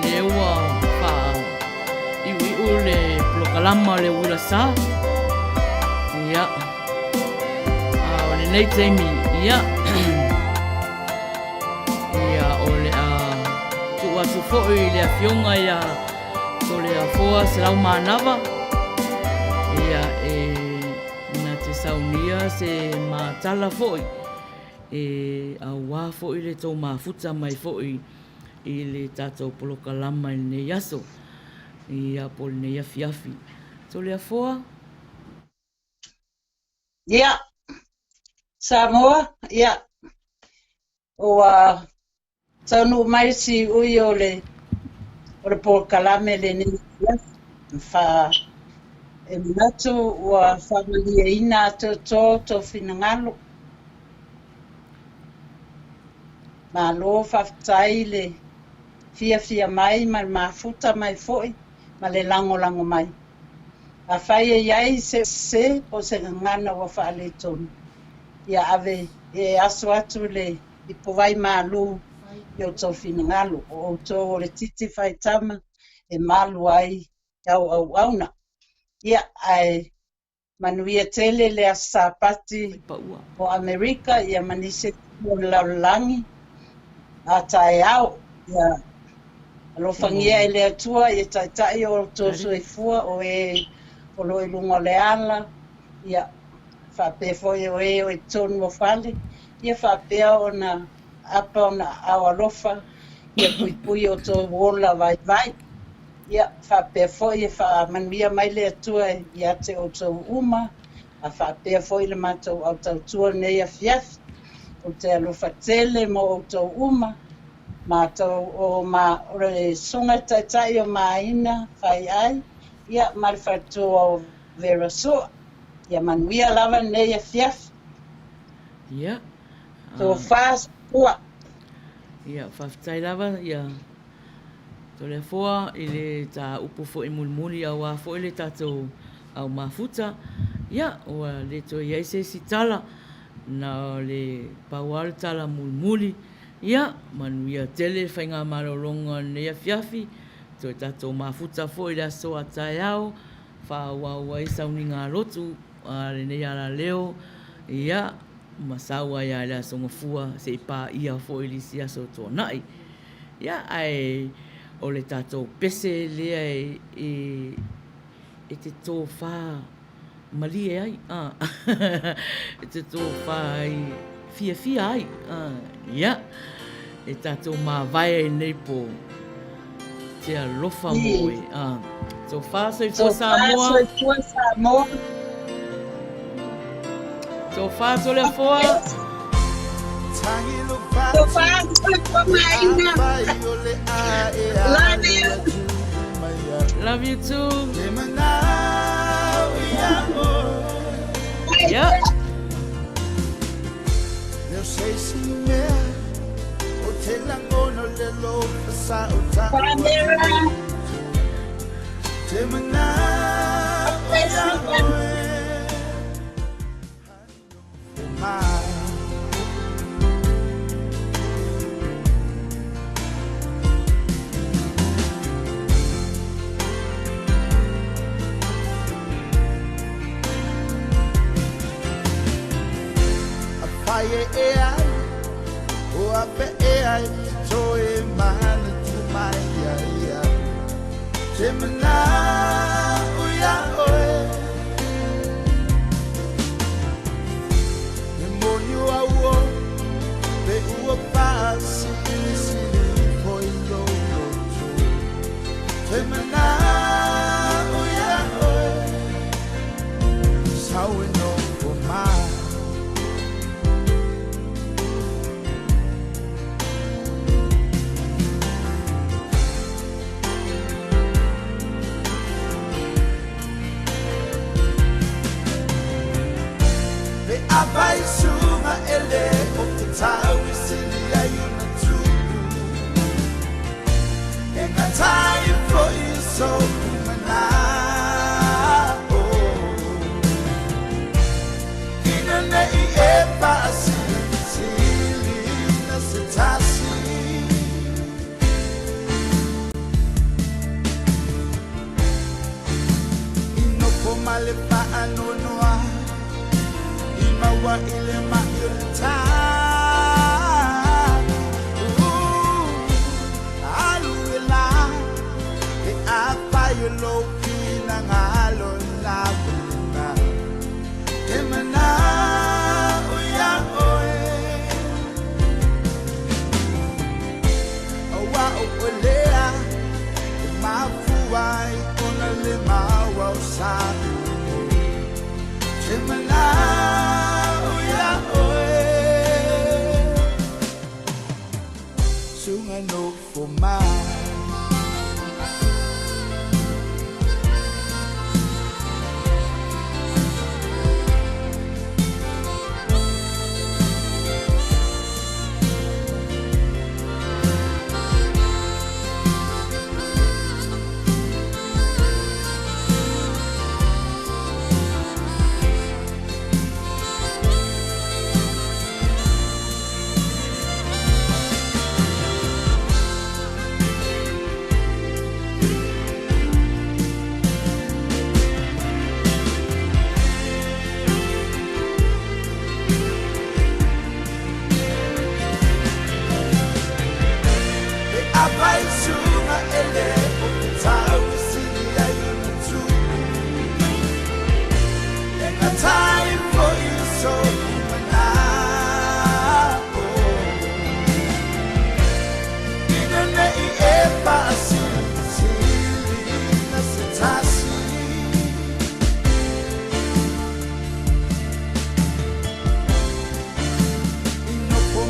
Lea ua faaiuiu le polokalama o le uila sa. Ia, a o lenei taimi, ia, ia, o le a tuu atu foi i le Afioga ia Toleafoa Selaumanava, ia, e Na te saunia se matala foi e auā foi le tou mafuta mai foi i le tatou polokalama i lenei aso, ia po o lenei afiafi. Toleafoa. Ia, Samoa, ia, ua taunuu mai siui o le o le polokalame lenei afiafi. Fa e manatu ua faamalieina atoatoa outou finagalo. Malo faafetai le fiafia mai ma le mafuta mai foi ma le lagolago mai. Afai e i ai se sese po o se gagana ua faaletonu, ia ave e aso atu le ipuvai malu i outou finagalo, o outou o le titi faitama e malu ai au auauna. Ia, ae manuia tele le Aso Sapati o Amerika ia ma nisi o le lalolagi a taeao. Ia alofagia e le Atua ia taitai o outou soifua o e o lo o i luga o le ala, ia faapea foi o e o i totonu o fale, ia faapea ona apa ona aao alofa ia puipui outou ola vaivai. Ia faapea foi e faamanuia mai le Atua ia te outou uma, a faapea foi le matou au tautua lenei afiafi. Ou te alofa tele mo outou uma, matou o ma o le Susuga Taitai o Maina Faiai, ia ma le faletua o Vera Sua. Ia manuia lava lenei afiafi. Ia. Tofa soifua. Ia, faafetai lava ia Toleafoa i le ta upu foi mulimuli auā foi le tatou au mafuta. Ia, ua le toe i ai se isi tala, na o le pau lava o le tala mulimuli. Ia, manuia tele faigamalologa o lenei afiafi, toe tatou mafuta foi i le aso a taeao, faaauau ai sauniga lotu a lenei alaleo, ia, ma sau ai lava i le Aso Gafua se i paia foi le isi aso tuanai. Ia, ae o le tatou pese lea e, e te tofa malie ai, a, e te tofa ai, fiafia ai, a, ia, e tatou mavae ai nei po te alofa mo oe, a. Tofa soifua Samoa. Tofa soifua Samoa. Tofa Toleafoa. Tofa soifua Maina. Love you. Love you too. Yep.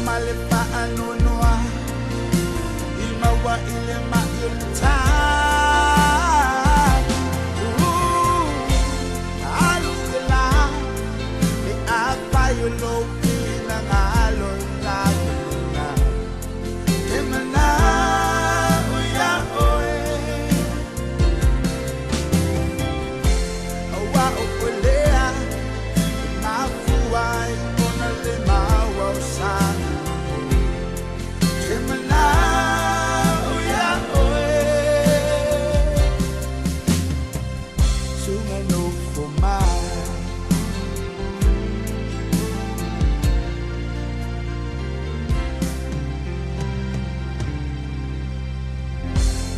Male pa anonoa, imawa ile ma ilta.